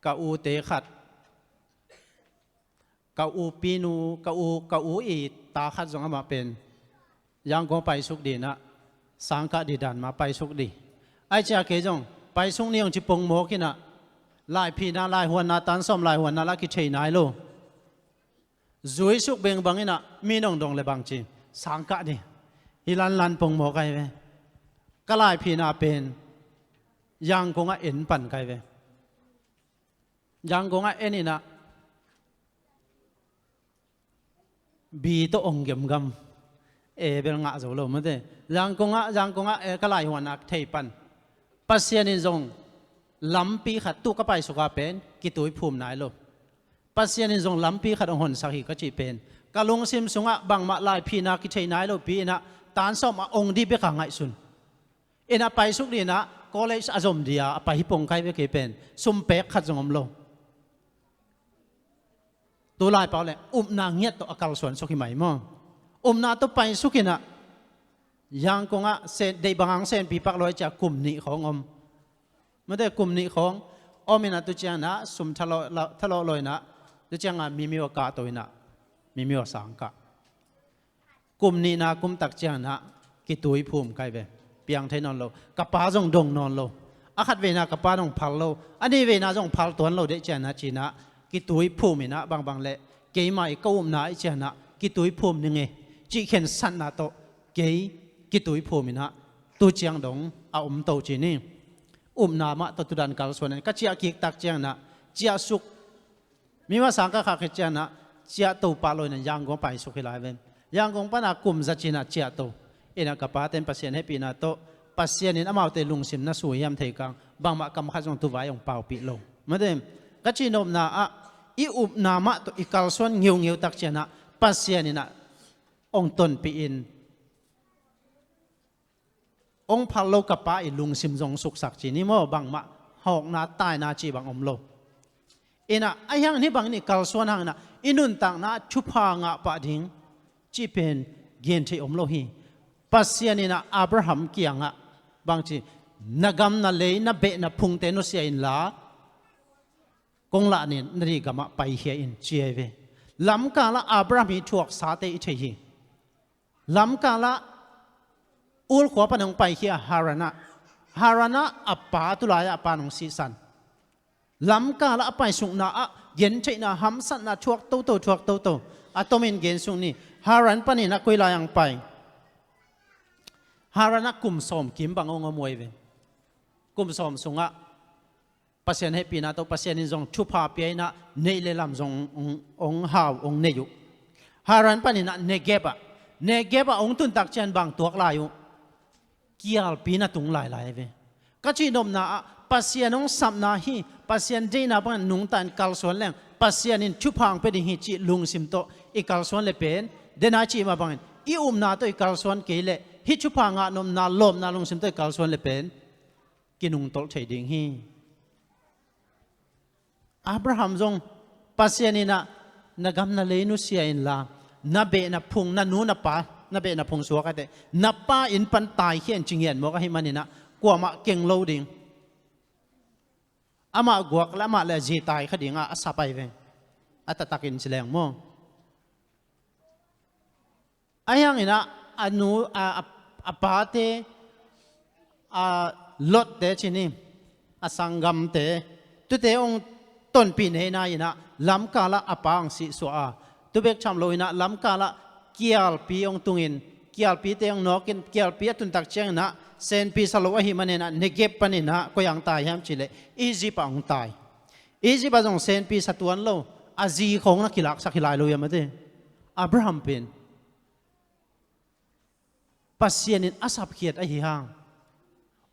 ka ute khat, ka u pinu, ka u, ka u i ta khat zong amah pen Yangon paisuk dinah sangkah di dan mah paisuk di. Ai cia kei zong paisuk ni hong ci pongmawk inah laiphina, laihuanna, tan sawm laihuanna la kithei nai lo. Zuisuk bengbang inah mi nong dong le bang ci sangkah di. Hi lanlan pongmawk ai ve. Ka laiphina pen Yangon ah en pan kai ve. Yangon ah en inah bi tawh ong gemgam. E bel ngah zo lo mate. Yangon ah, Yangon ah e ka laihuanna thei pan. Pasian in zong lampi khat tu ka paisuka pen kitui phum nai lo. Pasian in zong lampi khat hong honsak hi ka cih pen ka lungsim sungah bangmah laiphina kithei nai lopi inah tan sawm a ong di beka ngaihsun. Inah paisuk dinah college a zom dia a pai hi pong kai ve kei pen. Sum pek khat zong om lo. Tu laipau le upna ngiat tawh a kalsuan suk hi mai maw? Upna tawh paisuk inah Yangon ah deih banga hong senpi pak lo ai cia kum nih khawng om. Mate kum nih khawng om inah tu cianginah sum thalawh lo inah tu cianga mimio a kahto inah mimio a sangkah. Kum nihna kum tak cianginah kitui phum kai ve. Piang thei nawn lo. Ka pa zong dong nawn lo. A khat veina ka pa zong phal lo. A nih veina zong phal tuan lo deh cianginah cinah kitui phum inah bangbang le keimah i ka upna i cianginah kitui phum ning e cih khensatna tawh kei kitui phum inah tu ciang dong a om to ci ni. Upna mah tawh tudan kalsuan in ka ciah kik tak cianginah ciah suk. Mima sangkah khak hi cianginah ciah to pah lo inah Yangon paisuk hi lai ven. Yangon pana kum za cinah ciah to. Inah ka paten Pasian hehpihna tawh Pasian in amaute lungsim na su hiam thei kang bangmah kam khat zong tuvai hong paupih lo. Mate, ka cihnopna ah i upna mah tawh i kalsuan ngeungeu tak cianginah Pasian inah hong tonpih in hong phal lo ka pa i lungsim zong suksak ci ni maw, bangmah hawkna taina cih bang om lo. Inah a hiang ni bangin i kalsuan hanginah i nuntakna thupha ngah pah ding cih pen gen theih om lo hi. Pasian inah Abraham kiangah bang ci, na gam na lei na beh na phungte nusia inla kong lah nin na ri gamah paikhia in ci ai ve. Lamkalah Abraham hi thuaksate i thei hi. Lamkalah Ur khua pan hong paikhia Haran ah, Haran ah a pa tulai ah a pa nong sihsan. Lamkalah a paisukna ah gentheihna hamsatna thuak toto thuak toto a tomin gensuk ni. Haran panin a koi lai ang pai? Haran ah kum sawm kim bang hong om uh ai ve. Kum sawm sungah Pasian hehpihna tawh Pasian in zong thupha pia inah neih le lam zong hong, hong hau hong nei uh. Haran paninah Negeb ah, Negeb ah hong tuntak cian bang tuak lai uh? Kialpi na tung lailai ve. Ka cihnopna ah Pasian hong sapna hi, Pasian deihna bangin nungta in kalsuan leng Pasian in thupha hong pia ding hi cih lungsim tawh i kalsuan le pen dena i cih mah bangin i upna tawh i kalsuan kei leh hih thupha ngah nopna lawpna lungsim tawh i kalsuan le pen kinungtolh thei ding hi. Abraham zong Pasian inah na gam na lei nusia inla na beh na phung, na nu na pa na beh na phung suak a teh na pa inn pan taikhia in ci ngiat mawk ahih maninah kuamah keng lo ding. Amah guak le amah le a zi tai kha dingah a sap ai ve. A taktakin ci leng maw? A hianginah a nu a, a, a pate, a Lotte ci ni, a sanggamte, tute hong tonpih nei na inah lamkalah a pa hong sihsuah a, tu bek tham loinah lamkalah kialpi hong tungin kialpite hong nawkin kialpi a tuntak cianginah senpi sa lo ahih maninah Negeb paninah koi ang tai hiam cihleh Egypt ah hong tai. Egypt ah zong senpi sa tuan lo, a zi khawng na kilaksak hi lai lo hiam a ti. Abraham pen Pasian in a sapkhiat ahi hang,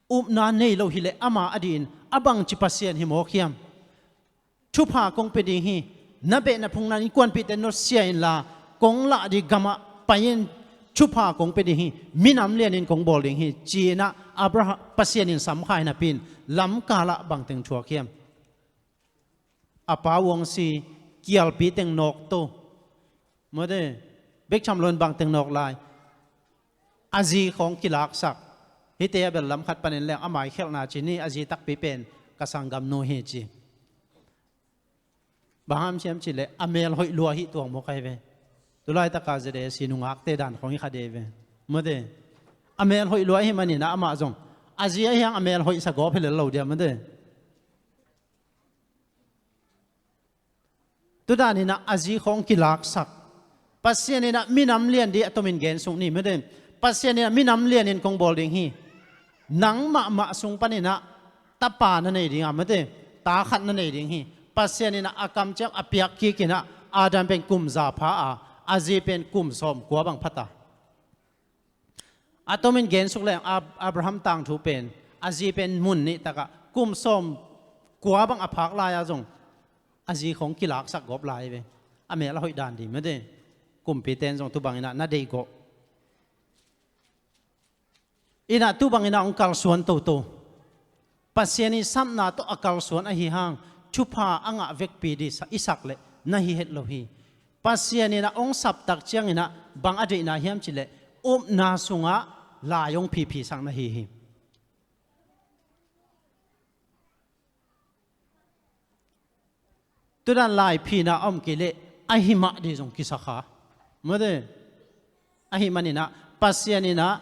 upna nei lo hileh ama a dihin a bangci Pasian hi mawk hiam? Thupha kong pia ding hi. Na beh na phung na innkuanpihte nusia inla, kong lah ding gamah pai-in thupha kong pia ding hi. Minam lianin kong bawl ding hi, ci-inah Abraham, Pasian in samkhai napi-in lamkalah bangteng thuak hiam? A pa uangsi, kialpi teng nawkto. Mawte, bek tham loin bangteng nawk lai. A zi khawng kilaksak. Hihte a bel lam khat panin leng a maikhelhna ci ni, a zi takpi pen ka sanggamnu hi ci. Bang hang hiam cih leh a mel hoih lua hi tuang mawk ahi ve. Tulaitaka Z A C nungakte dan khawng hi kha dei ve. Mawte, a mel hoih lua ahih maninah amah zong a zi ahi hang a mel hoih sa gawp hi lel lo dia, mawte. Tudaninah a zi khawng kilaksak. Pasian inah minam lian ding a tomin gensuk ni, mawte. Pasian inah minam lianin kong bawl ding hi. Nang mahmah sung paninah tapa na nei ding a, mawte, ta khat na nei ding hi. Pasian inah a kamciam a piak kikinah Adam pen kum za pha a, a zi pen kum sawm kua bang phata. A tomin gensuk leng Ab-, Abraham tangthu pen, a zi pen mun nih takah kum sawm kua bang a phak lai-a zong a zi khawng kilaksak gawp lai ve. A mel a hoih dan ding, mawte. Kumpite in zong tubanginah na deihgawh. Inah tubanginah hong kalsuan toto. Pasian i sapna tawh a kalsuan ahi hang, thupha a ngah vekpi ding sa-, i sak leh na hi het lo hi. Pasian inah hong saptak cianginah bang a deihna hiam cih leh upna sungah lai hong phiphisak na hi hi. Tudan laiphina a om kei leh ahi mah ding zong kisa kha. Mawte, ahi maninah Pasian inah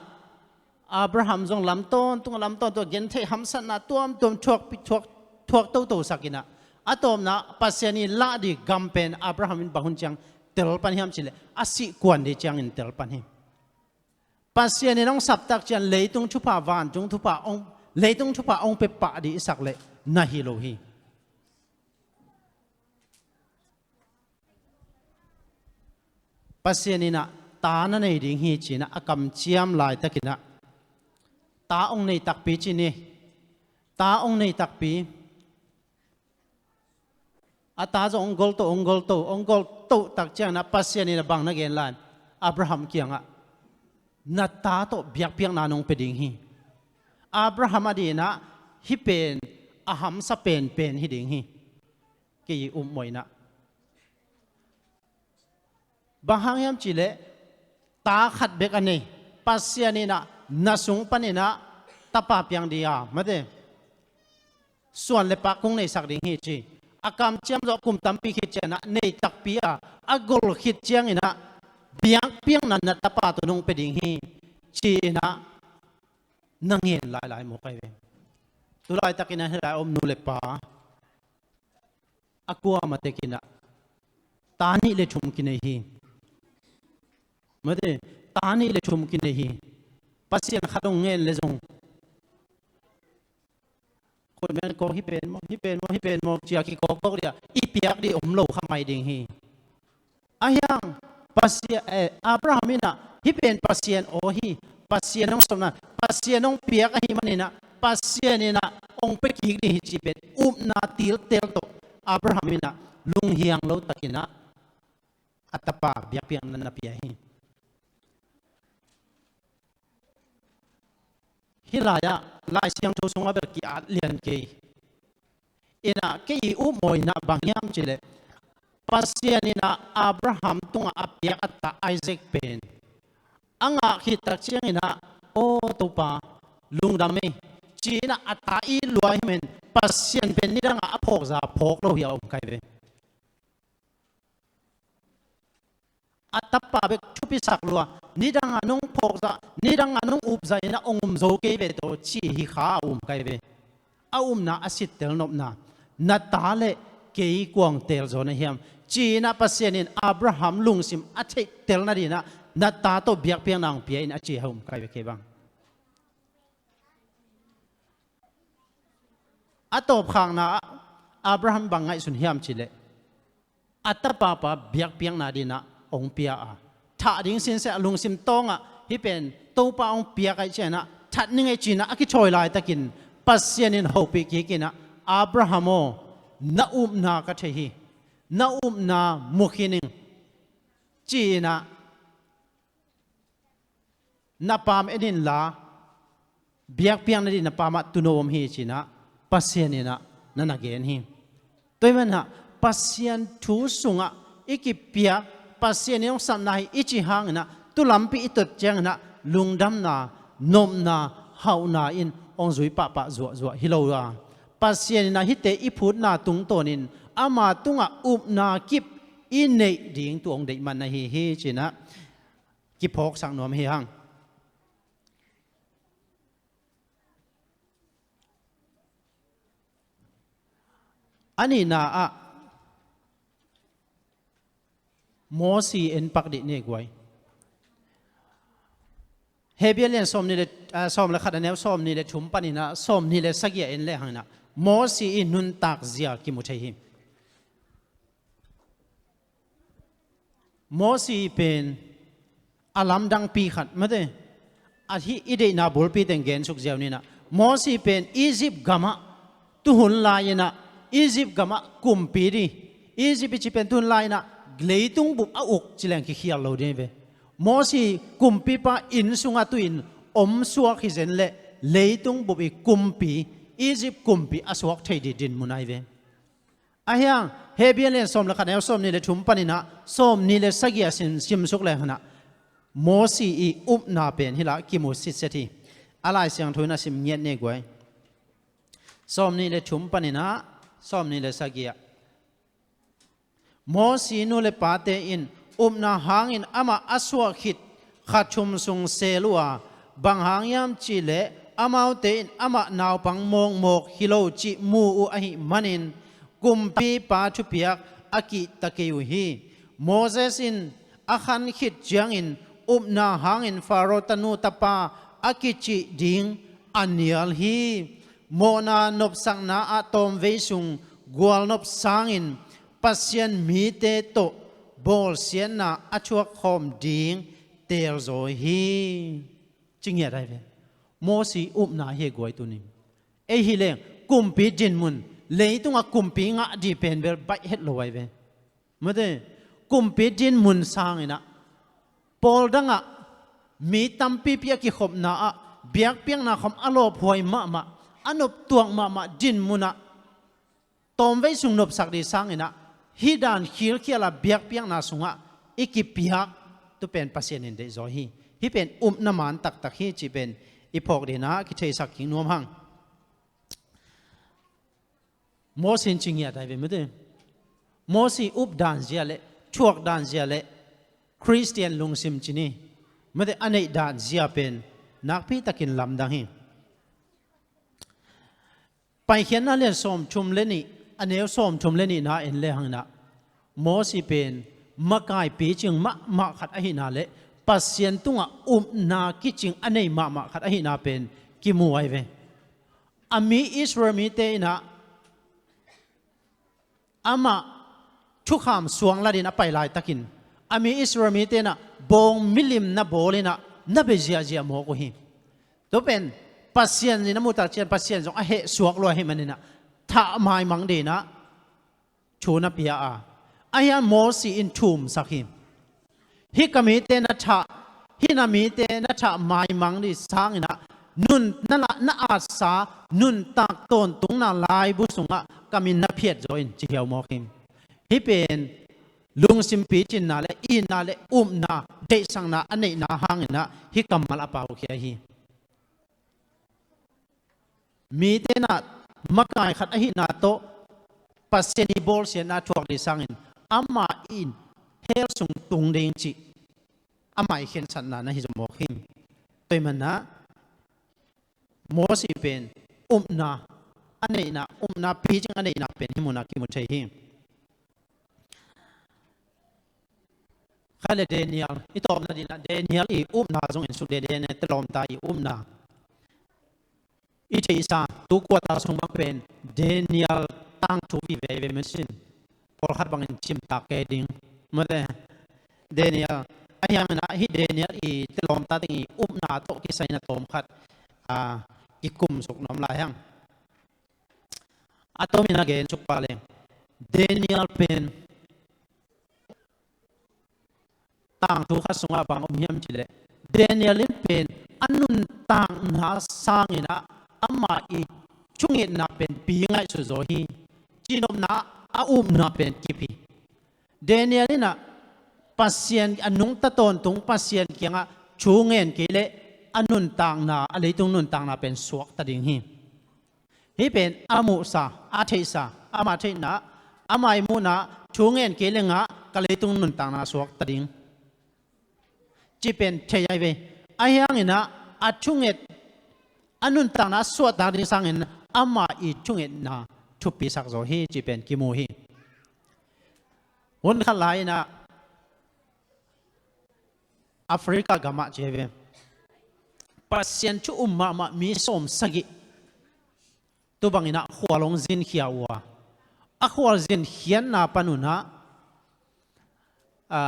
Abraham zong lam tawntung, lam tawntung a gentheih hamsatna tuamtuam thuak, thuak, thuak toto sakinah, a tawpna Pasian i lah ding gam pen Abraham in bang hun ciang tel pan hiam cih leh a sih kuan ding ciangin tel pan hi. Pasian in hong saptak ciang leitung thupha, vantung thupha hong, leitung thupha hong pia pah ding i sak leh na hi lo hi. Pasian inah ta na nei ding hi ci-inah a kamciam laitakinah ta hong nei takpi ci ni. Ta hong nei takpi. A ta zong hong golto, hong golto, hong golto tak cianginah Pasian inah bang na gen lai? Abraham kiangah na ta tawh biakpiakna nong pia ding hi. Abraham a dinah hih pen a hamsa penpen hi ding hi. Kei i upmawh inah. Bang hang hiam cih leh ta khat bek a nei. Pasian inah na sung paninah tapa piang ding a, mate, suan le pak kong neisak ding hi ci. A kamciam zawh kum tampi khit cianah nei takpi a, a gol khit cianginah biakpiakna na tapa tawh nong pia ding hi ci-inah na ngen lailai mawk ahi ve. Tulaitakinah hih lai a om nu le pa a kuamah tekinah ta nih le thum kinei hi. Mate, ta nih le thum kinei hi. Pasian khat hong ngen le zong khut men kawk, hih pen maw, hih pen maw, hih pen maw cia kikawkkawk dih a, i piak dih om lo kha mai ding hi. Ahi hang Pasian, eh, Abraham inah hih pen Pasian aw hi, Pasian hong sawmna, Pasian hong piak ahih maninah Pasian inah hong pia kik ding hi cih pen upna tiltel tawh Abraham inah lunghiang lo takinah a tapa biakpiakna na pia hi. Hih lai-ah Lai Siangtho sungah bel ki-at lian kei. Inah kei i upmawh inah bang hiam cih leh Pasian inah Abraham tungah a piak a ta Isaac pen a ngah khit tak cianginah, aw Topa, lungdam ei, ci-inah a ta it lua ahih manin Pasian pen nidangah a phawkza phawk lo hi a om kai ve. A tapa bek thupisak lua, nidangah nong phawkzah, nidangah nong upzah inah hong um zo kei ve tawh ci hi kha a um kai ve. A upna a sittel nopna, na ta le kei kuang teel zaw na hiam? Ci-inah Pasian in Abraham lungsim a theihtel nadinah na ta tawh biakpiakna hong pia in a ci a um kai ve kei bang. A tawpkhakna ah Abraham bang ngaihsun hiam cih leh a tapapa biakpiakna dinah hong pia a, thah ding sinseh a lungsim tawngah hih pen Topa hong piak ahih ciangin ah that ning ei ci-in ah a kithawi laitakin Pasian in hopih kik in ah, "Abraham aw, na upna ka thei hi, na upna mu khin ing," ci-in ah, "Na paam en inla, biakpiakna ding na paam ah tuuno om hi," ci-in ah Pasian in ah na na gen hi. Tua ahih manin ah Pasian thu sungah i kipiak, Pasian in hong sapna hi i cih hangin ah tu lampi i tot ciangin ah lungdamna, nopna, hauhna in hong zui pahpah zuahzuah hi lo a, Pasian in ah hihte i phutna tungtawnin ama tungah upna kip i neih ding thu hong deih man ahi hi ci-in ah kiphawksak nuam hi hang. A nihna ah Mosi en pak dih ni guai. Hebru lian sawmnih le, ah, sawm le khat a neu sawmnih le thum panin ah sawmnih le sagih ah en lehang in ah Mosi i nuntak zia kimu thei hi. Mosi pen a lamdangpi khat mate, a hih i deihna bulpi teng gensuk ziau ni in ah, Mosi pen Egypt gamah tuhun lai-in ah, Egypt gamah kumpi ding, Egypt i cih pen tuhun lai-in ah leitung bup a uk ci leng kikhial lo ding hi ve. Mosi kumpipa inn sungah tu-in om suak hi zen leh leitung bup i kumpi, Egypt kumpi a suak thei ding dinmun ahi ve. Ahi hang Hebru lian sawm le khat a neu sawmnih le thum panin ah sawmnih le sagih ah sim, simsuk lehang in ah Mosi i upna pen hih lah kimu sitset hi. A Lai Siangtho in ah sim ngiat ni guai. Sawmnih le thum panin ah sawmnih le sagih ah, Mosi nu le pate in upna hangin amah a suah khit kha thum sung seel uh a, bang hang hiam cih leh amaute in amah naupang mawkmawk hi lo cih mu uh ahih manin kumpipa thupiak a kihta kei uh hi. Moses in a khan khit ciangin upna hangin Faro tanu tapa a kicih ding a nial hi. Mawhna nopsakna ah tawmvei sung gualnop sangin Pasian mite tawh bawlsiatna a thuakkhawm ding teelzaw hi, ci ngiat ahi ve. Mosi upna hi guai tuni. Ei hi leng kumpi dinmun, leitungah kumpi ngah ding pen bel baih het lo ahi ve. Mate, kumpi dinmun sangin ah, pawl dangah mi tampipi a kikhopna ah biakpiakna khawm a lawphuai mahmah, a noptuak mahmah dinmun ah tawmvei sung nopsak ding sangin ah, hih dan khilkhial a biakpiakna sungah i kipiak tu pen Pasian in deihzaw hi. Hih pen upna maan taktak hi cih pen i phawk ding in ah kitheisak kik nuam hang. Mosi in ci ngiat ahi ve mate. Mosi up dan zia le, thuak dan zia le, Khristian lungsim ci ni mate, a neih dan zia pen nakpi takin lamdang hi. Paikhiatna lian sawmthum le nih, a neu sawmthum le nihna en lehang in ah, Mosi pen makai picing mahmah khat ahihna le Pasian tungah upna kicing a nei mahmah khat ahihna pen kimu ahi ve. A mi Israel mite in ah amah thukham suang latin a pai laitakin a mi Israel mite in ah bawng milim na bawl in ah na bia ziahziah mawk uh hi. Tua pen Pasian in a muhtak ciang Pasian zong a heh suak lua ahih manin ah thah maimang ding in ah thu na pia a, ahi hang Mosi in thumsak hi. Hih ka mite na thah, hih na mite na thah maimang ding sangin ah nun na la, na atsa nuntak tawntungna laibu sungah ka min na phiatzaw in ci hiau mawk hi. Hih pen lungsim picinna le itna le upna deihsakna a neihna hangin ah hih kammal a pau khia hi. Mite in ah makai khat ahihna tawh Pasian i bawlsiatna thuak ding sangin amah in hell sung tung ding cih amah i khensatna na hi zaw mawk hi. Tua ahih manin ah Mosi pen upna a neihna, upna picing a neihna pen hih munah kimu thei hi. Kha le Daniel i tawpna ding ah Daniel i upna zong en suk, Daniel te lawmta i upna. I theihsa tu kuata sung bang pen Daniel tangthu vive ve masin. Pawlkhat bangin cimtak kei ding mate. Daniel a Ahi hangin ah hih Daniel i telawmta teng i upna tawh kisai na tawm khat, a, kikum suk nuam lai hang. A tomin a gen suk pa leng, Daniel pen tangthu khat sungah bang om hiam cih leh, Daniel in pen a nuntakna sangin ah amah i thungetna pen pi ngaihsut zaw hi. Cihnopna a upna pen kip hi. Daniel in ah Pasian a nungta tawntung Pasian kiangah thu ngen kei leh a nuntakna, a leitung nuntakna pen suakta ding hi. Hih pen a muhsa, a theihsa, ama theihna, ama i muhna, thu ngen kei lengah ka leitung nuntakna suakta ding, cih pen thei ai ve. Ahi hangin ah a thunget, a nuntakna suahtak ding sangin ama i thungetna thupisak zaw hi, cih pen kimu hi. Hun khat lai-in ah Africa gamah ci hi ve, Pasian thu um mahmah mi sawm sagih tu bangin ah khual hong zinkhia uh a, a khual zinkhiatna pan un ah, a,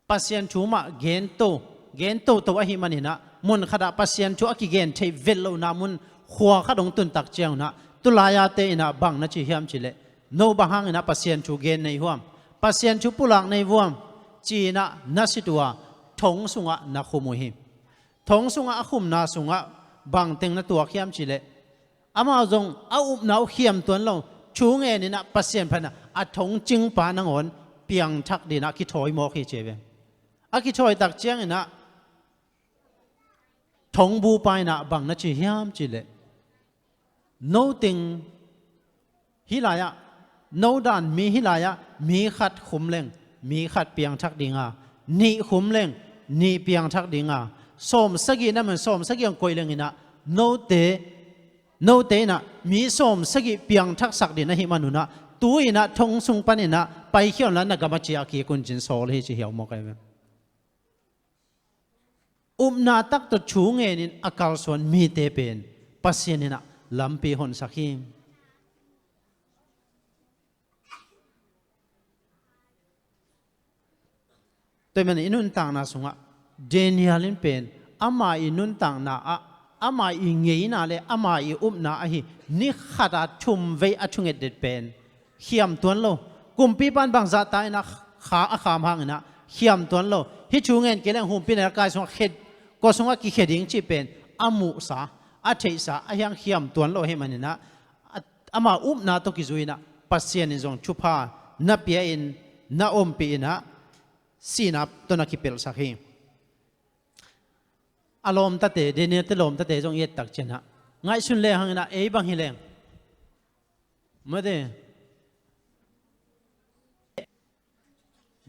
Pasian thu mah gen to, gen toto ahih manin ah, mun khatah Pasian thu a kigen theih vet lohna mun khua khat hong tun tak ciang un ah, tulai-a te in ah bang na ci hiam cih leh, no bang hangin ah Pasian thu gen na hi uh hiam, Pasian thu pulak na hi uh hiam, ci-in ah na sit uh a, thong sungah na khum uh hi. Thong sungah a khumna sungah bang teng na tuak hiam cih leh, amau zong a upna uh khiam tuan lo, thu ngenin ah Pasian phatna a thong cingpa nangawn piangthak dingin ah kithawi mawk hi ci hi ve. A kithawi tak ciangin ah thongbupa in ah bang na ci hiam cih leh, no teng hih lai-ah, no dan mi hih lai-ah mi khat khum leng mi khat piangthak ding a, nih khum leng nih piangthak ding a, sawm sagih na man sawm sagih hong koih lengin ah note, note in ah mi sawm sagih piangthaksak ding ahih man un ah, tu-in ah thong sung panin ah paikhia unla, na gam a ciah kik un, ci-in sawl hi ci hiau mawk ai ve. Upna tak tawh thu ngenin a kalsuan mite pen Pasian in ah lampi honsak hi. Tua ahih manin i nuntakna sungah Daniel in pen ama i nuntakna ah, ama i ngeina le ama i upna ahi ni khat a thum vei a thunget det pen khiam tuan lo. Kumpipa in bangzah ta in ah kha a kham hangin ah khiam tuan lo. Hih thu ngen kei leng humpinelkai sungah khe, kua sungah kikhia ding cih pen a muhsa, a theihsa ahi hang khiam tuan lo ahih manin ah, a, ama upna tawh kizui-in ah Pasian in zong thupha na pia-in, na ompih in ah sihna tawh na kipelhsak hi. A lawmtate, Daniel-te lawmtate zong i et tak ciangin ah, ngaihsun lehang in ah ei bang hi leng, mate,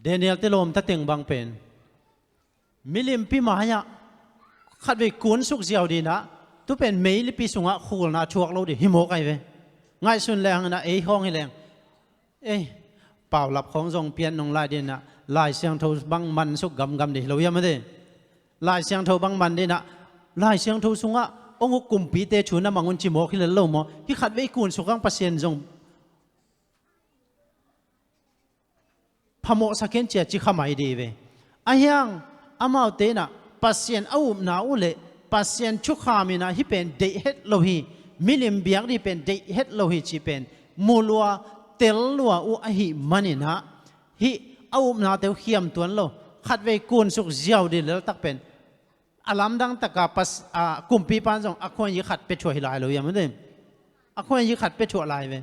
Daniel-te lawmta teng bang pen milimpi mai-ah khatvei kunsuk ziau dingin ah, tu pen meilipi sungah khulna thuak lo ding hi mawk ai ve. Ngaihsun lehang in ah ei khawng hi leng, ei, paulap khawng zong pian nung lai dingin ah, Lai Siangtho bang mansuk gamgam ding hi lo hiam, mate? Lai Siangtho bang man dingin ah, Lai Siangtho sungah hong uk kumpite thu na mang un ci mawk hi lel lo maw? Hih khatvei kunsuk hang Pasian zong phamawhsak hen ci-a ci kha mai ding hi ve. Ahi hang amaute in ah Pasian a upna uh le Pasian thukham in ah hih pen deih het lo hi, milim biak ding pen deih het lo hi cih pen mu lua, tel lua uh ahih manin ah, hih a upnate uh khiam tuan lo, khatvei kunsuk ziau ding lel tak pen a lamdang taka pas, a, kumpipa in zong a khuayi khat pia thuah hi lai lo hiam, mate? A khuayi khat pia thuah lai ve.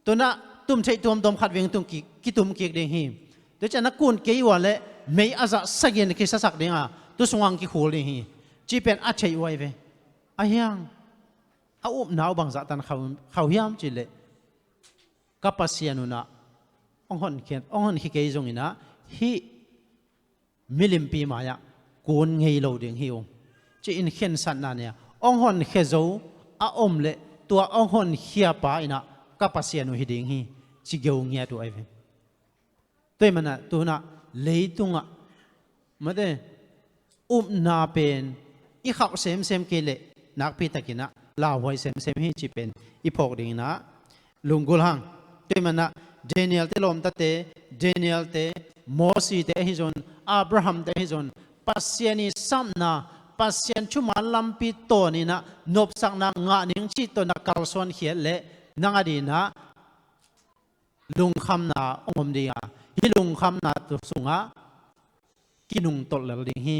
Tu-in ah tum theih tuamtuam khatvei hong tum kik, kitum kik ding hi. Tua ciang na kun kei uh a leh mei a zah sagih in kisasak ding a, tu sungah hong kikhul ding hi, cih pen a theih uh ai ve. Ahi hang a upna uh bangzah tan kha uh, kha uh hiam cih leh, ka Pasian un ah hong honkhia, hong honkhia kei zongin ah hih milimpi mai-ah kun ngei lo ding hi ung, ci-in khensatna nei-a, hong honkhia zo a om leh tua hong honkhiapa in ah ka Pasian uh hi ding hi, ci geu ngiat uh ai ve. Tua ahih manin ah tu-in ah leitungah, mate, upna pen i khauh semsem kei leh nakpi takin ah lauhuai semsem hi cih pen i phawk dingin ah lunggulh hang. Tua ahih manin ah Daniel-te lawmtate, Daniel-te, Moses-te ahi zongin Abraham te hi zong Pasian i sapna, Pasian thuman lampi tawn in ah nopsakna ngah ning cih tawh na kalsuan khiat leh nang a ding in ah lungkhamna hong om ding a, hih lungkhamna sungah kinungtolh lel ding hi.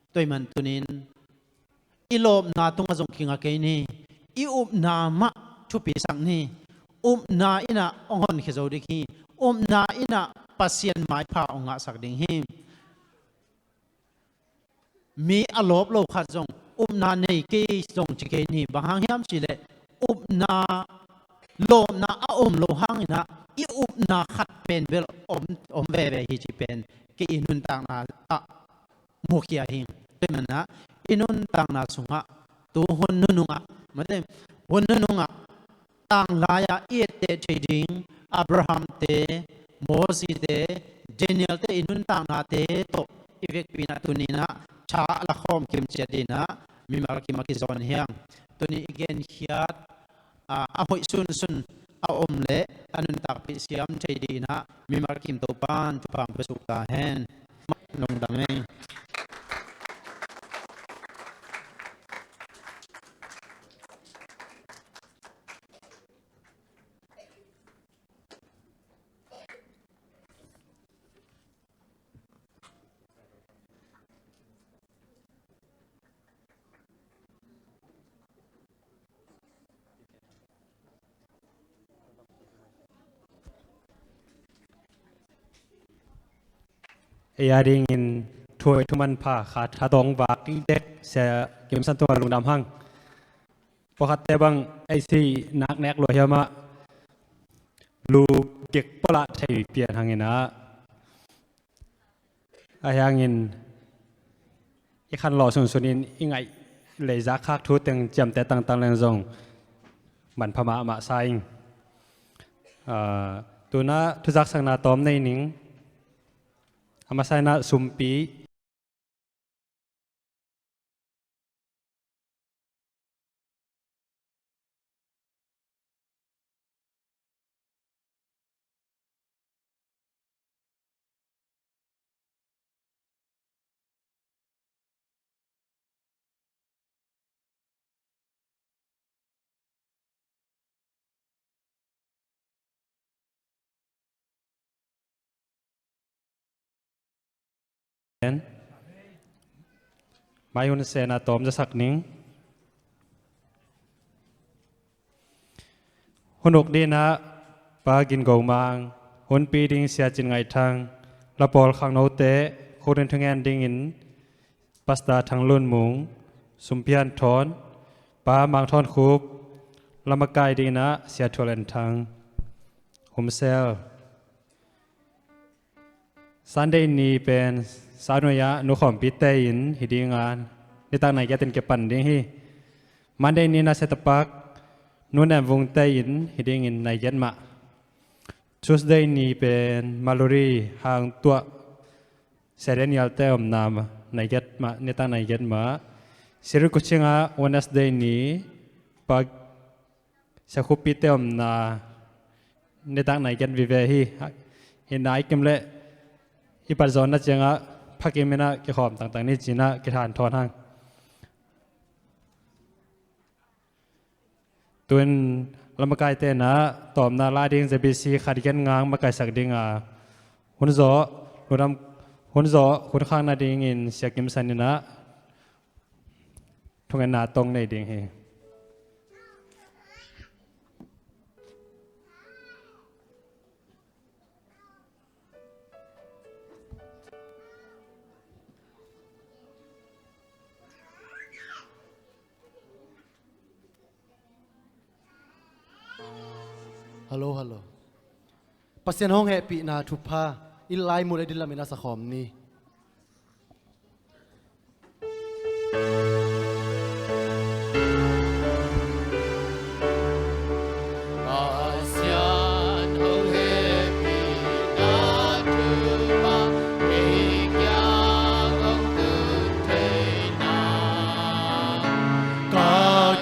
Tua ahih manin tuni-in i lawpna tungah zong kinga kei ni. I upna mah thupisak ni. Upna in ah hong honkhia zo ding hi. Upna in ah Pasian maipha hong ngahsak ding hi. Mi a lawp lo khat zong upna nei kei zong ci kei ni. Bang hang hiam cih leh upna, lawpna a om lo hangin ah i upna khat pen bel om, om veve hi cih pen kei i nuntakna ah mukhia hi. Tua ahih manin ah i nuntakna sungah tu hun nunung ah, mate, hun nunung ah tanglai-ah i etteh thei ding Abraham te, Moses te, Daniel te i nuntakna te tawh i vekpi in ah tuni-in ah tha a la khawm kim ciat ding in ah mimal kim a kizawn hi hang. Tuni i genkhiat, ah, a hoih sunsun a om leh a nuntakpih siam thei ding in ah mimal kim Topa'n thupha hong pia suk ta hen. Lungdam ei. Ei a dingin thu hoih thu manpha khat a tawh vak i tek Sia Kim San tungah lungdam hang. Pawlkhatte bang ei si nak nek lua hiam ah lu gek pawlah thei pian hangin ah, ahi hangin i khanlawh sunsun in i ngaih lei zak khak thu teng ciamteh tangtang leng zong manpha mahmah sa ing. Ah, tu-in ah thuzaksakna tawm nei ning. A masa in ah sumpi Mai Hun Sen a tawm zasak ning. Hun uk ding in ah Pa Gin Go Mang, hunpi ding Sia Cin Ngaih Thang, la pawl khangno te khukdin thungen dingin Pastor Thang Lun Mung, Sumpi Han Thawn, Pa Mang Thawn Khup, la makai ding in ah Sia Thual En Thang, Hun Sel. Sunday ni pen saunuai ah nu khawmpite in hi ding a, nitak nai giat in kipan ding hi. Monday ni na Setapak nu Nem Vungte in hi dingin nai giat mah. Tuesday ni pen Maluri Hang Tuah Sia Daniel te omna nai giat mah, nitak nai giat mah. Siri Kuching ah Wednesday ni Pa Sia Khup Pi te omna nitak nai giat vive hi. Hi nai kim leh i pat zawn na ciangah phakim in ah kikhawm tangtang ni ci-in ah kithan thawn hang. Tu-in la makaite in ah tawmna la ding Z B C khat giat ngang makaisak ding a, hun zawh, lungdam, hun zawh hun khak nadingin Sia Kim San in ah thungetna tawng nei ding hi. Hallo, hallo. Pasian hong hehpihna thupha i laimut a ding lamin a sakhawm ni. Pasian hong hehpihna thupha ei kiang hong tun theihna, ka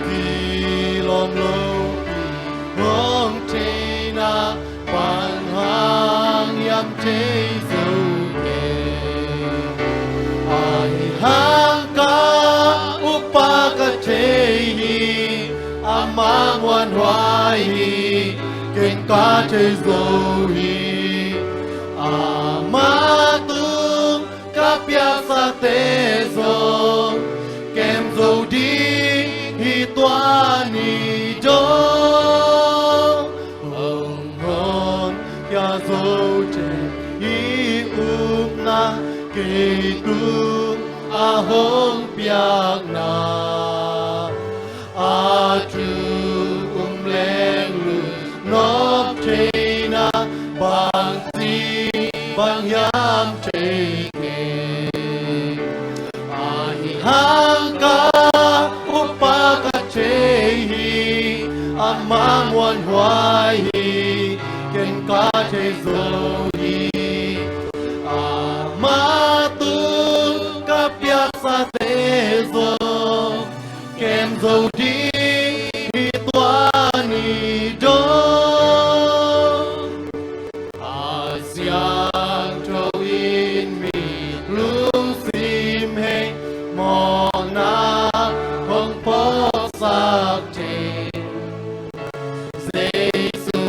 kilawm lopi hong theihna, bang hang hiam thei zo kei. Amah muanhuai hi, ken ka thei zo hi. Amah tung ka piaksate zong kem zo ding hi tua ni dong. Hong hon kia zo thei hi upna, kei tung a hong piakna. A thu um leng lungnuam theihna, bangci bang hiam thei kei. Ahi hang ka upa ka thei hi, amah muanhuai hi, ken ka thei zo hi. Amah tung ka piaksate zong kem zo ding hi tua ni dong. A siangtho in mi lungsim hei, mawhna hong phawksak thei. Jesu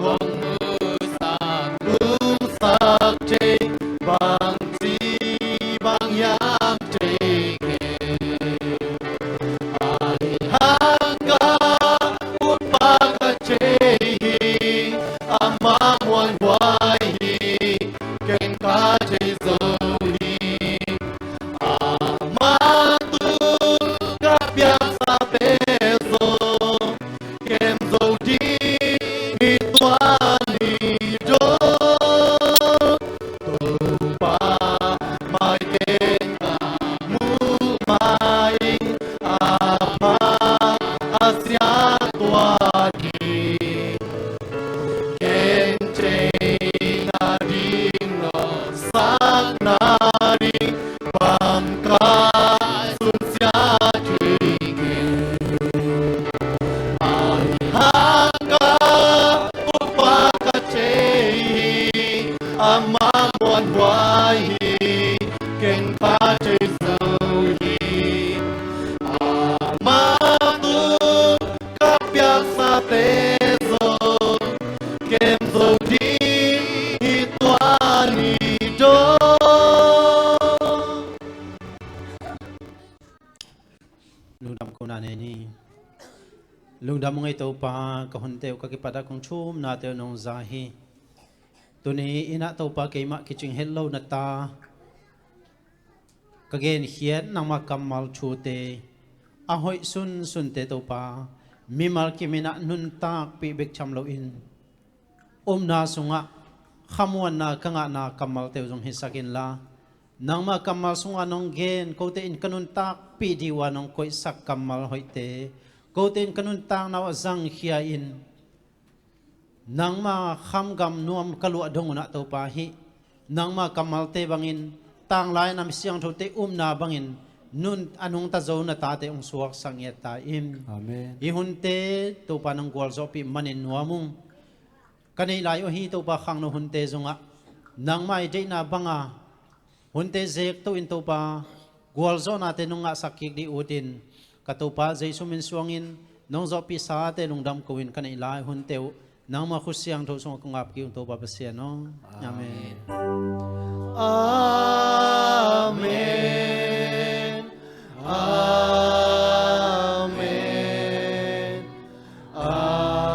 hong musak lungsak thei, bangci bang hiam thei kei. Ahi hang ka upa ka thei hi, amah muanhuai hi, ken ka thei zo hi. Amah tung ka piaksate zong kem zo ding hi tua ni dong. Topa mai teng ka muh mai, a pha a sia tua ding. Ken thei nading, nuamsak nading, bang ka sunsia thei kei. Ahi hang ka upa ka thei hi, amah muanhuai hi, ken ka thei zo hi. Amah tung ka piaksate zong kem zo ding hi tua ni dong. Lungdam ko na nei ni. Lungdam ung ei Topa, ka hunte uh ka kipat ah kong thumnate uh nong za hi. Tuni in ah Topa, keimah kicing het lo na ta, ka genkhiat nangmah kammal thute a hoih sunsunte Topa, mimal kim in ah nuntakpih bek tham loin, upna sungah khamuanna ka ngahna kammalte uh zong hisak inla, nangmah kammal sungah nong gen, kote in ka nuntakpih dih uh a nong koihsak kammal hoihte, kote in ka nuntakna uh a zangkhia in, nangmah khamgam nuam ka luah dong un ah Topa, hih nangmah kammalte bangin, tanglai a na mi siangthote upna bangin, nun a nungta zo na tate hong suaksak ngiat ta in. Amen. Hih hunte Topa nang gualzawhpih manin nuam ung. Ka neih lai uh ahi Topa, khangno hunte zongah nangmah i deihna banga hunte zekto in Topa, gualzawhnate nong ngahsak kik dih utin, ka Topa Jesu min suangin nong zawhpihsate lungdam ko in, ka neih lai hunte uh nangmah khut siangtho sungah kong ap kik ung Topa Pasian aw. Amen. Amen. Amen. Amen.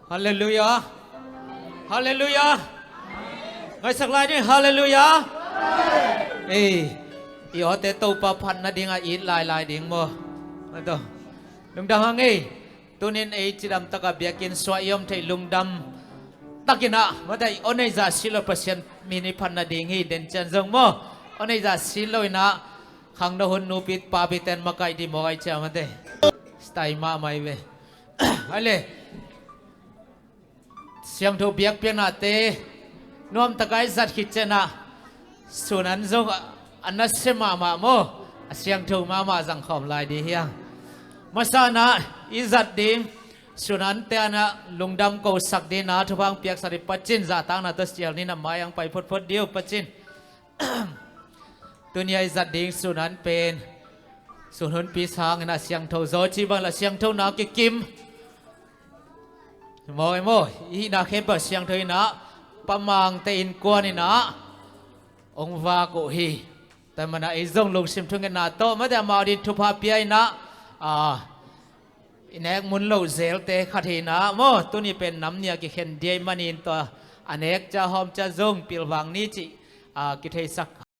Halleluiah. Halleluiah. Ngaisak lai ni, halleluiah. Ei, i awte Topa phat nading a it lailai ding maw? Ato. Lungdam hang ei. Tunin ei cidam taka biakinn suah i om theih lungdam Takin ah, mate, aw nei zah si lo Pasian min i phat nading hi, den ciang zong maw. Aw nei zah si lo in ah, khangno hun nupi papi ten makaih dih maw, ai ciang mate. Stai mahmah hi ve. Ai le. Siangtho biakpiaknate nuamtak a i zat khit ciang ah, sun an zong a, a nasia mahmah maw, a siangtho mahmah zang khawm lai dih hiang. Masa in ah i zat ding sun ante in ah lungdam kosak ding in ah thupha piaksak dih Pasian zahtakna tawh sial ni in ah mai-ah pai photphot dih uh Pasian. Tuni a i zat ding sun an pen sun hunpi sang in ah siangtho zaw cih bang la siangthona kikim. Mawi mawi i hihna khempeuh siangtho in ah Pa Mangte innkuan in ah hong vak uh hi. Tua manin ah ei zong lungsim thungetna tawh mate amau ading thupha pia in ah, a, i nek mun loh zelte khat hi in ah maw, tuni pen nam nih a kikhen ding ahih manin tua a nek ciang hawm ciang zong pilvang ni cih, a, kitheisak